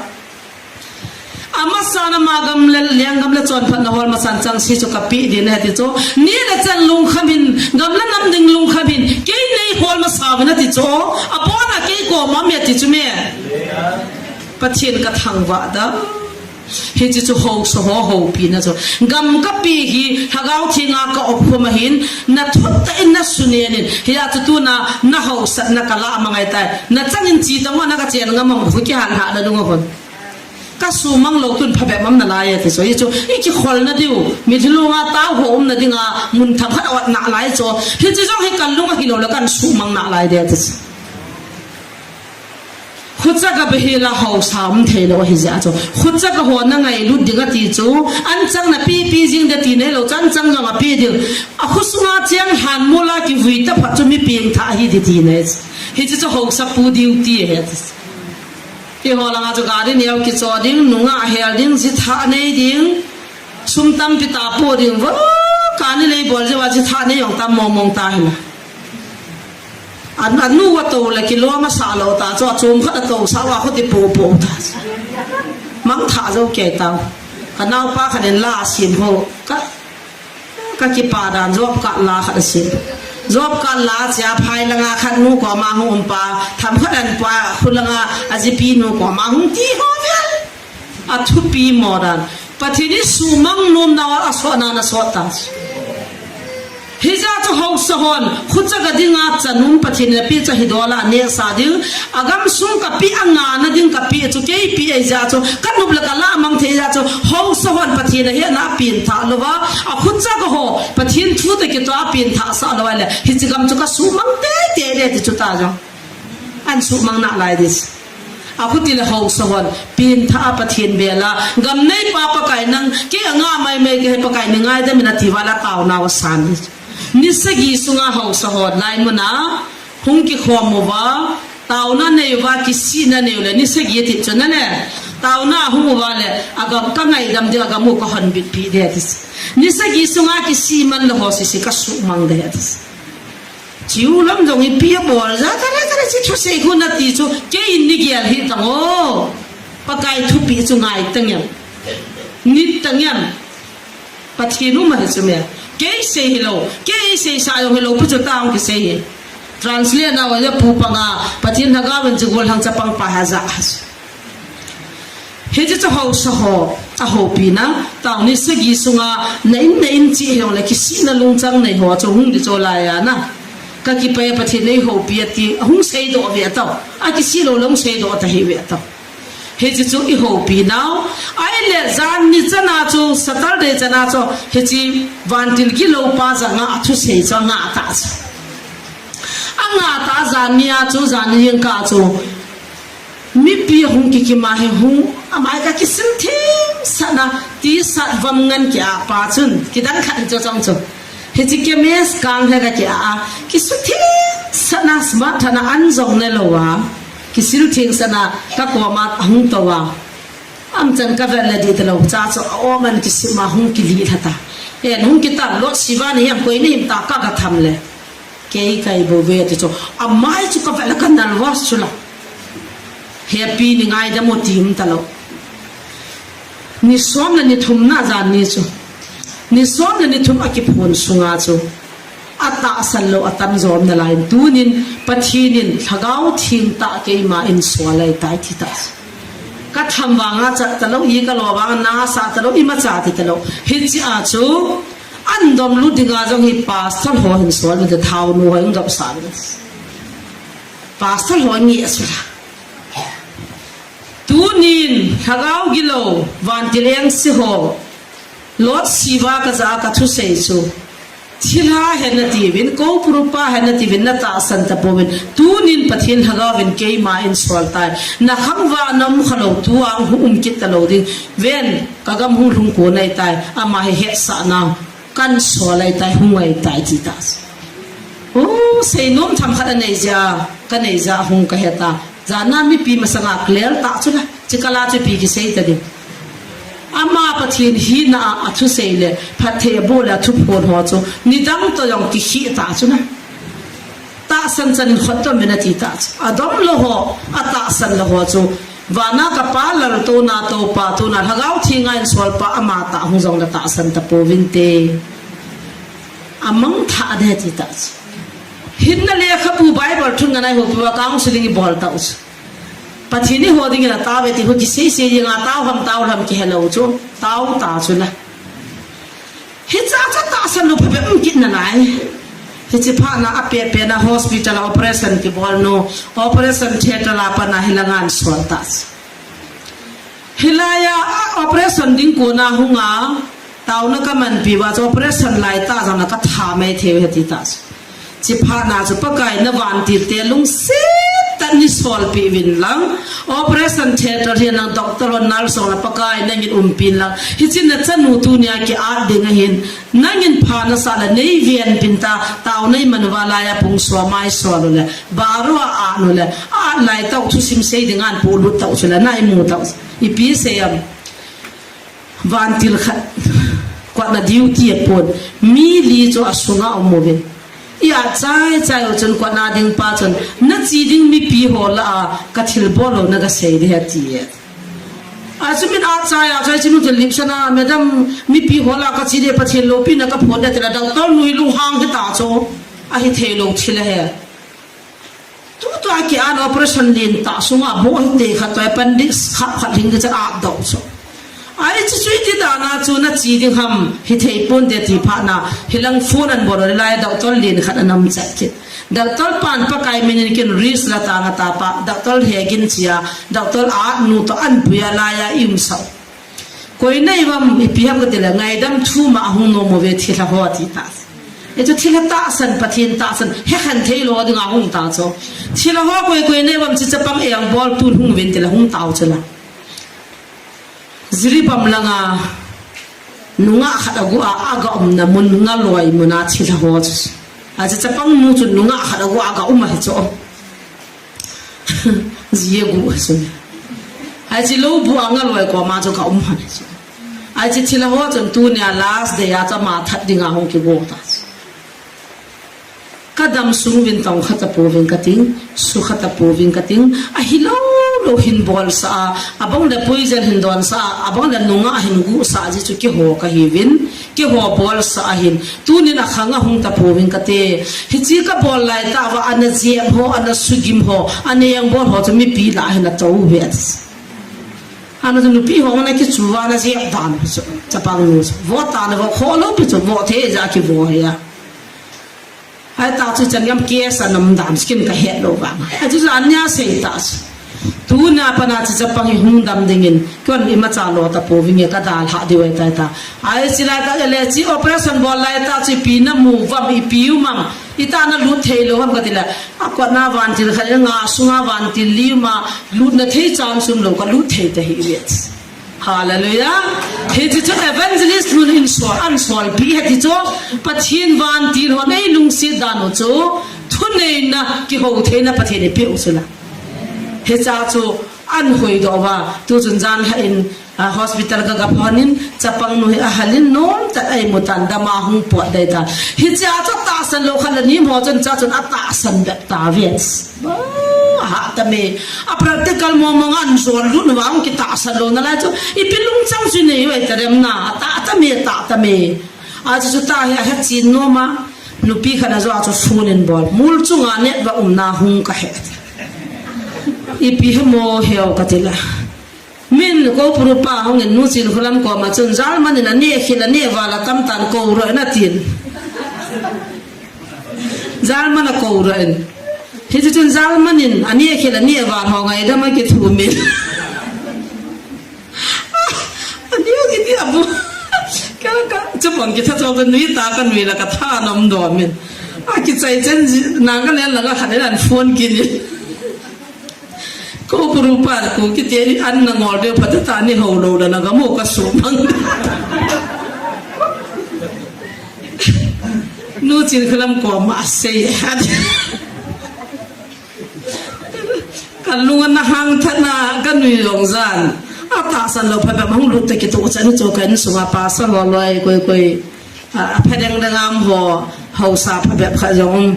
Amasa na ma gam le, Liang gam le chonphatna hol masan chang si chu ka pi din a ti chu. Ni le chan lungkham in, gam le nam ding lungkham in, kei nei hol masa vin a ti chu. A pon a kei koma me ti chu me. Pathen ka thangvah da. Hiche chu haosa ho houpina chu. Gam ka pe hi, Lhagao Theng a ka op khom ahin, na thut tah in na sunen in. Hia chu tuna, na haosatna ka la mang ngai tai. Na chang in chi tang ho na ka chen ngam mang hu ki han ha na dung a hon. Ka sumang lou tun phabep mam na lai a ti chu. Hichu, i kikhol na diu. Mitlhi lung a tao ho um na ding a, mun thakhat a ot na lai chu. Hiche jong hi ka lung a hi lou le kan sumang na lai de ti chu. Khucha ka behela haosa um thei lou ahi jeh chu. Khucha ka ho na ngailut ding a ti chu. An chang na pi pi jing de ti nei lou, chan chang jong a pi ding. A khu sunga cheng han mula kivui ta phat chu mi peng tha ahi di ti nei. Hiche chu haosa pu duty ahi ti. Ti ho langa chu gari neo kicho ding, nunga hel ding, ji tha nei ding. Sum tampi ta po ding vo. Ka ni lei bol jeh a ji tha nei jong tam mong mong ta hi la. An, anu va to le kilom a sa lo ta, chu a chom khat a to sa va khuti po po ta. Mang tha jo kei ta. Ka naopa khat in la a sim ho. Ka, ka kipah dan job card la khat a sim. Job card la chia phai langa khat nu koma hung um pa. Themkhat an pa khu langa a jipi nu koma hung ti ho vel. A thupi mo dan. Pathen in sumang nom nau a sot na na sot ta. Hijeh chun haosa hon, khucha ka ding a chan um Pathen in a pi cha hi dol a neh sa ding. A gam sung ka pi a nga na ding ka pi chu kei pi ahi jeh chun, ka nop le ka la mang thei jeh chun, haosa hon Pathen a hia na pen tha lou va. A khucha ka ho, Pathen thu te kitoh a pen tha sa lou va le. Hiche gam chu ka sumang te te le ti chu ta jong. An sumang na lai di. A khuti le haosa hon, pen tha a Pathen bel a, gam nei pa Pakai nang, kei a nga mai mai kei Pakai nei ngaidam in a ti va la taona u a san. Ni sagi sunga haosa hon, lai mun a, hung kikhom uva, taona nei uva, kisihna nei u le, ni sagi a ti chu na le, taona a hung uva le, a gam ka ngaidam ding a gam u ka hon bit pi de ti. Ni sagi sunga kisih man le ho sisi ka sumang de ti. Chiu lam jong ipi a bol ja, tara, tara, chi thusei khu na ti chu, kei in ni gel hi tang o. Pakai thupi chu ngai tang em. Nit tang em. Pathen um ahi chu me. Kei sei hi lou, kei sei sa jong hi lou, pu chu ta hung kisei hi. Translate na wa ja pu panga, Pathen Lhagao in chu gol hang chapang pa ha ja. Hiche chu haosa ho, a houpina, tao ni sagi sunga, na in, na in chi hiong le kisihna lungchang nei ho, chu hung di chu lai a na. Ka kipah e Pathen nei houpi a ti, hung seidoh ve tao. A kisih lou le hung seidoh ta hi ve tao. Hiche chu i houpi nau. Ahile jan ni chana chu, Saturday chana chu, hiche vantil gilou pa janga a thusei chu a nga ta chu. A nga ta jan ni a chu, jan ni jingkah chu. Mipi hung kikim a hi hung, amai ka kisil theng sat na, T-shirt vam ngan ki-ah pa chun, kidang khat hi chu chang chu. Hiche kemes kang hi ka ki-ah a, kisil theng sat na smart tha na an jong ne lou a, kisil theng sat na ka koma hung tou a. Am chan ka vet le di ta lou, cha chu a om an kisim a hung kili lha ta. En hung kitam lo siva ni am koi ni him ta ka ga tham le. Kei kai bou ve ti chu. Amai chu ka vet le ka nervous chu la. Happy ni ngaidam u ti um ta lou. Ni som le ni thum na jan ni chu. Ni som le ni thum a kiphun sunga chu. A tahsan lou a tam jom na lai in tunin Pathen in Lhagao Theng tah keima in sual lai tai ti ta. Ka tham vanga chat talou, i ka lo vanga na sa talou, imacha ti talou. Hichea chu an dom lut dinga jong hi pastor ho hin sol uvin te, thaonu ho hin dom sa uvin te. Pastor ho nge a sula. Tunin lhagao gilou, vantil engse ho, Lot Shiva ka ja a ka thusei chu, thilha hen nati uvin, Koupuru pa hen nati uvin, na tahsan tapouvin. Tunin Pathen lhagao vin keima in sol tai. Na khangvah na um khalou, tua hung um kit talou ding. Ven, ka gam hung lhung kon ahitai, ama hi hetsahna kan sol ahitai, hung ahitai, ti ta. O, seinom themkhat anei jeh a, ka nei jeh a hung ka heta. Jana mipi masanga clear ta chu la, chikala chu ipi kisei ta ding. Ama Pathen hina a, a thusei le, phatthei abol le, a thuphon ho chu, nidang toh jong kikhih ta chu na. Tahsan chan in khut toh min ati ta chu. Adom lou ho, atahsan lou ho chu, vana ka Pa laltouna, toupa touna, Lhagao Thenga in solpa ama tah hung jong na tahsan tapouvin te. Amang tha de ti ta chu. Hinna lekhabu Bible thu nganai ho pi uva counseling ibol tau chu. Pathen iho dingin atao ve ti ho kisei sei dinga tao ham tao lam kihelou chu. Tao ta chu na. Hicha chu tahsan lou phabep um kit nalai. Hichi phat na apehpeh na hospital a operation kibol nu. Operation theatre a pat na hilanga in sol ta chu. Hilai a, a operation ding kona hunga, taona ka manpi uva chu operation lai tah jong na ka tha mai thei u ahi ti ta chu. Chiphat na chu Pakai na vantil te lungset tah in nei solpeh uvin lang. Operation theatre hi nang doctor ho nurse ho na Pakai nangin umpin lang. Hichi na chanu tunia ki-at ding ahin. Nangin pha nasah le nei venpin ta, taona iman uva lai a pung som a isol u le. Baro a at u le. At lai tah u thusim sei dinga in polut tau chu le, na imu tau. Ipi sei am. Vantil khat, kotna duty apon, mi li chu asunga um uvin. I-at chai chai u chun kotna ding pa chun, na che ding mipi ho lah a, ka thilbol lou na ka sei ding ahi ati e. Achu min at chai a chai chinu chu lipsan a, madam, mipi ho lah a ka che ding, Pathen loupina ka phon ding ati le, doctor nu hi lunghang hita chu, ahithei lou thil ahi. Tutua ki-at operation lentah sunga boh hite khat toh appendix khat khat hing kicha at doh chu. Ahi chu chu iti dan a chu na che ding ham hithei ponte ti phat na hilang phone an bol u le lai doctor len khat ana um chat kit. Doctor pan Pakai min in kin risk la tang ata pa doctor hegin chia doctor at nu toh an puia lai a i um sau. Koi nei uvam ipi ham ka ti le, ngaidam thu ma hung nom uve thilha ho ti ta. Hichu thilha tahsan, Pathen tahsan, hekhen thei lou dinga hung ta chu. Thilha ho koi koi nei uvam chi chapang engbol tun hung uvin ti le hung tau chu la. Jiribam langa nungah khat aguh a, aga umna mun Ngaloi muna thilha ho chu. Achi chapang nu chu nungah khat aguh a aga um ahi chu. Ji aguh ahi chu. Achi lou bu a Ngaloi koma chu ka um ahi chu. Achi thilha ho chun tunia last day a chu ama that dinga hung kigo ta chu. Ka dam sung uvin tongkha tapouvin ka ting, sukha tapouvin ka ting, ahi lou lou hin bolsah a, abang le poison hin donsah a, abang le nungah hin guhsah a, ji chu keiho ka hiuvin, keiho bolsah ahin, tunin akhang a hung tapouvin ka te. Hichi ka bol lai tah uva, ana jep ho, ana sugim ho, ana engbol ho chu mipi lah a hin atou ve ati. Ana chu nupi ho ana kichu uva ana jep dan chu, chapang nu chu. Vo ta na vo kho lou pi chu, vo thei ja kivo hi a. Ahi ta chu chan gam case ana um dan chu kin ka het lou vang. Ahi chu jan nia sei ta chu. Tuna pat na chu chapang hi hung dam dingin, kon imacha lo tapouvin nge ka dalha diu ahi tai ta. Ahi chu lai ta le chi operation bol lai ta chu ipi na mu uvam ipi um am. Ita na lut thei lou ham ka ti le. Akotna vantil khat nga sunga vantil li um a lutna thei chance um lou ka lut thei ta hi ve. Hallelujah. Hichi chu evangelist nun in sol, an solpi ahi ti chu, Pathen vantil hon eilungset dan u chu, thuneina, kihoutheina Pathen in eipeh u chu la. Hicha chu an hoidoh uva, tuchun jan lhah in, a, hospital ka gap lhon in, chapang nu hi ahal in, nomtah a eimu tan, dam a hung pot dei tan. Hichea chu tahsan lou khat le ni mo chun cha chun atahsan bep ta ve. Ba, ha ta me. A practical mo mo ngan jol lut uva hung kitahsan lou nalai chu. Ipi lungchang chu nei uve ta rem na. Atah ta me, atah ta me. Achu chu ta hi ahet chin nom a. Nupi khat a jo a chu phone in bol. Mul chunga net va umna hung ka he. Ipi he mo heu ka ti la. Min Koupuru pa hung in Nu Chinkholam koma chun, "Jalman in aneh khel aneh val atam tan, kou ro in," atin. Jalman a kou ro in. Hiche chun jalman in aneh khel aneh val ho ngaidam a kithumin. Ani u kiti abu. Ka, ka, chapang kitha chol nui ta ka nui la ka tha nom domin. A kichai chen ji, na ka len la ka khat in an phone kini. Koupuru pa, Kuki te an na ngol deu phat ta ni ho lo la na ga mo ka su mang. Nu Chinkholam koma asei. Ka lung ana hang tha na ka nui jong jan. A tahsan lou phabep hung lut ta kitoh chan chu ka insunga pastor ho loi koi koi. A, a pha dang dang am ho, haosa phabep khat jong um.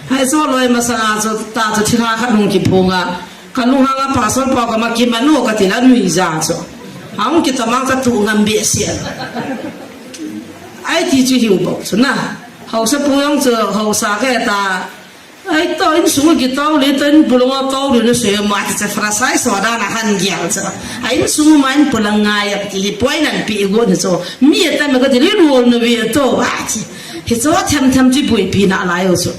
Hiche loi masanga chu, ta chu thilha khat hung kiphong a. Ka lunghang a pastor pa koma kiman u kati la nui ja chu. Hung kitamang ka tu ngam behseh. Ai ti chu hiu bou chu na. Haosa pu jong chu, haosa ka ta. Ai, to insung a kitao le, to in pulong a tao le, na se ma ti cha fra sai so da na han gial cha. Ai, insung ma in pulang ngai a ti hi poi nan pi go ni cho. Mi a ta me ka ti le ro na vi to a ti. Hi cho tham tham chi bui pi na lai o cho.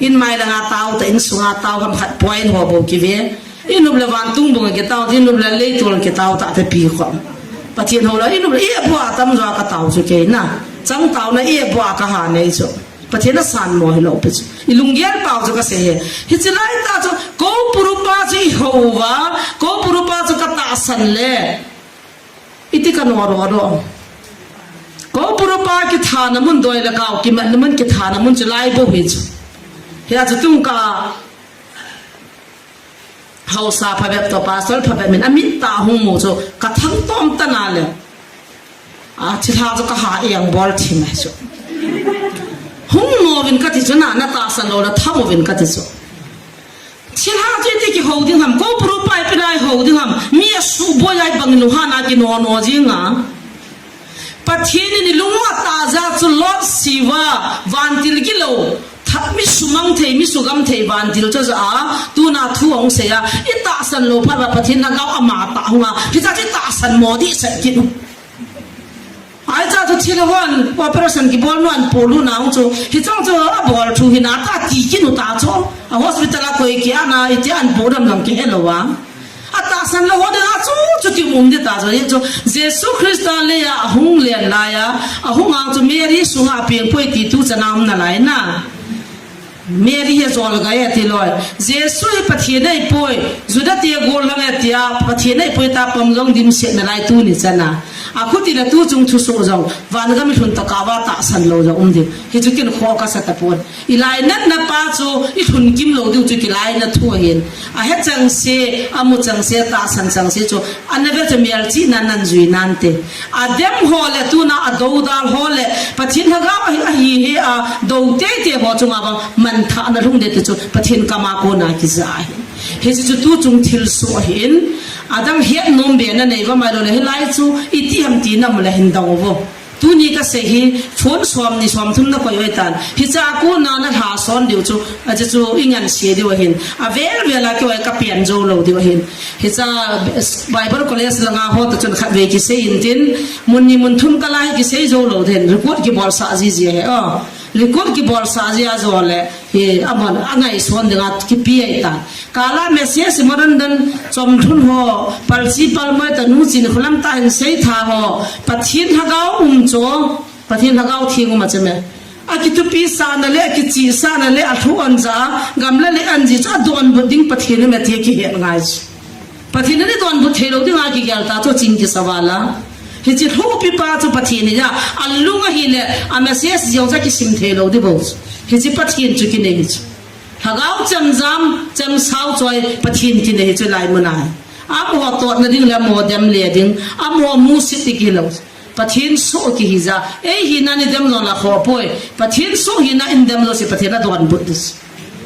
In mai la nga tao ta insung a tao ham khat poi ho bo ki ve. In up la van tung bung a kitao, in up la le tol kitao ta te pi ko. Pathen ho la in up la e bo a tam jo ka tao chu ke na. Chang tao na e bo a ka ha nei cho. Pathen a san mo hi lo pe chu. I lunggel pau chu ka sei he. Hiche lai ta chu, Koupuru pa chu i hou va, Koupuru pa chu ka tahsan le. Iti ka no ro ro. Koupuru pa kithana mun doi le kau, kimat na mun kithana mun chu lai bo hi chu. Hia chu tung ka Haosa phabep to pastor phabep min amit ta hung mu chu ka thang tom ta na le. A, thilha chu ka ha eng bol thi mai chu. Hung mo vin ka ti chu na, na tahsan lou la tham vin ka ti chu. Thilha chu iti kihou ding ham, Koupuru pa ipi lai hou ding ham, mi a su boi lai bang nu ha na kino no jing a. Pathen in i lung u a ta ja chu Lot siva, vantil kilou, tha, mi sumang thei, mi sugam thei, vantil chu ja a, tuna thu hung sei a, i tahsan lou phat va Pathen na gao ama ta hung a, hicha chu i tahsan mo di set kit u. Ai cha chu thil hon, operation kibol nu an polu na hung chu, hichang chu a bol thu hi na ta ti kit u ta chu, a hospital a koi ki ana, iti an po dam lang kihe lou a. A tahsan lou ho dinga chu, chuti um um di ta chu, chu Jesu Christa lei a, ahung len lai a, ahung ang chu Mary sunga a peng poi ti tu chana um na lai na. Mary hi jol gai a ti loi. Jesu hi Pathen nei poi, Juda te gol lang a ti a, Pathen nei poi ta pom jong dimset na lai tu ni chana. A khuti la tu chung thu so jong, van gam i lhun ta ka va tahsan lou jong um di. Hi chu kin kho ka sa ta pon. I lainatna pa chu, i lhun kim lou diu chu kilainat thu ahin. A he chang se, a mu chang se, tahsan chang se chu, ana ve chu mial chi nan nan jui nan te. A dem ho le tuna a dodal ho le, Pathen lhagao ahi, ahi he a, do te te ho chunga bang, man tha na lhung de te chu, Pathen kama kona kija ahi. Hiche chu tu chung thil so ahin, a dang het nom be na nei va mai lou le, hi lai chu, iti ham ti na mu le hin dong vo. Tuni ka sei hi, phone som ni som thum na koi oi tan. Hicha a kona na lha son diu chu, a chu chu i ngan se diu ahin. A vel vel a koi ka pian jou lou diu ahin. Hicha Bible College langa ho ta chun khat ve kisei in tin, mun ni mun thum ka lai kisei jou lou din. Record kibol sa ji ji he. Oh, record kibol sa ji a jo le. Hi, a mon, a ngai son dinga kipi ai ta. Kala message maran dan chom thun ho, pal chi pal moi ta Nu Chinkholam ta hin sei tha ho. Pathen lhagao um cho, Pathen lhagao theng um a che me. A kithupi sa na le, a kichi sa na le, a thu an ja, gam la le an ji cho, a donbut ding Pathen me ti kihet ngai chu. Pathen in donbut thei lou dinga kigel ta chu ching kisa vala. Hiche lhupi pa chu Pathen hi a, a lung ahi le, a message jong cha kisim thei lou di bou. Hiche Pathen chu kinei hi chu. Lhagao chemjam, chemsao choi Pathen kinei hi chu lai mun a. Amaho totna ding le, amaho dem le ding, amaho musit ti kilou. Pathen soh kihi ja, ei hina ni dem lou la kho poi. Pathen soh hina in dem lou se Pathen a donbut dis.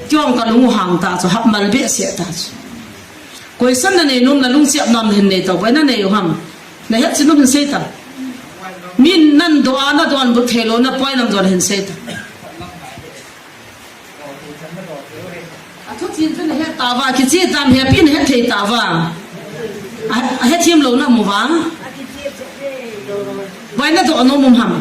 Kiong ka lung u hang ta chu, hap mal behseh ta chu. Koisan na nei nom na lungsiat nam hin nei tau, bai na nei u ham. Na het chin nom hin sei ta. Min nan do a na donbut thei lou na poi nam don hin sei ta. A thu chin chu na het ta va, kichi tam he pi na het thei ta va. A, ahethem lou na mu vang. Vai na doh nom um ham.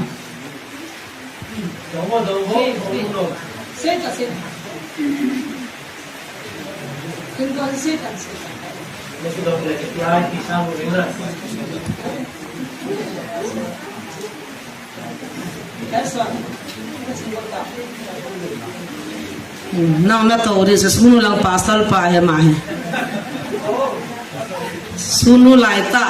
Nang na to ri se sunu lang pastor pa he ma he. Sunu lai ta.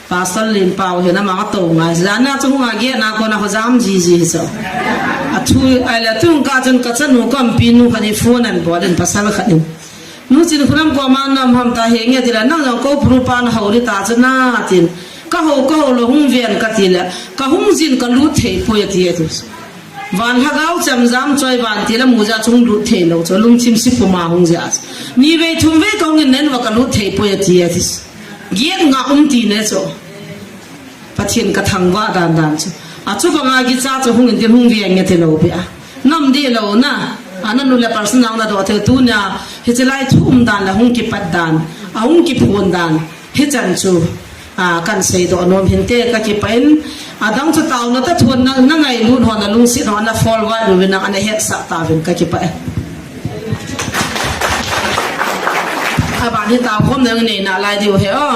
Pastor Len Pau he na ma to ngai. Jana chu nga ge na ko na ho jam ji ji so. A thu ai la tu ka chun ka chanu kam pi nu kha ni phone an bol in pasal kha ni. Nu chin khunam ko ma nam ham ta he nge ti la nang jong ko pru pa na ho ri ta chu na tin. Ka ho ka ho lo hung ven ka ti la. Ka hung jin ka lut thei poi ti e tu. Van lhagao cham jam choi van ti la mu ja chung lut thei lo chu lungthim si puma hung ja. Ni vei thum vei ka hung in nen va ka lut thei poi ti e ti. Giet nga um ti ne chu. Pathian ka thangvah dan dan chu. A chu banga kicha chu hung in tin hung viang nge ti lo pia. Nam di lo na. A na nu le personal na do te tu na. Hi chi lai thu um dan la hung kipat dan. A hung kiphun dan. Hi chan chu. A kan sei do nom hin te ka kipain. A dang chu tau na ta thun na na ngai lu ho na lungsi ho na forward lu na ana het sa ta vin ka kipain. A ba ni tau khom na nei na lai diu he o.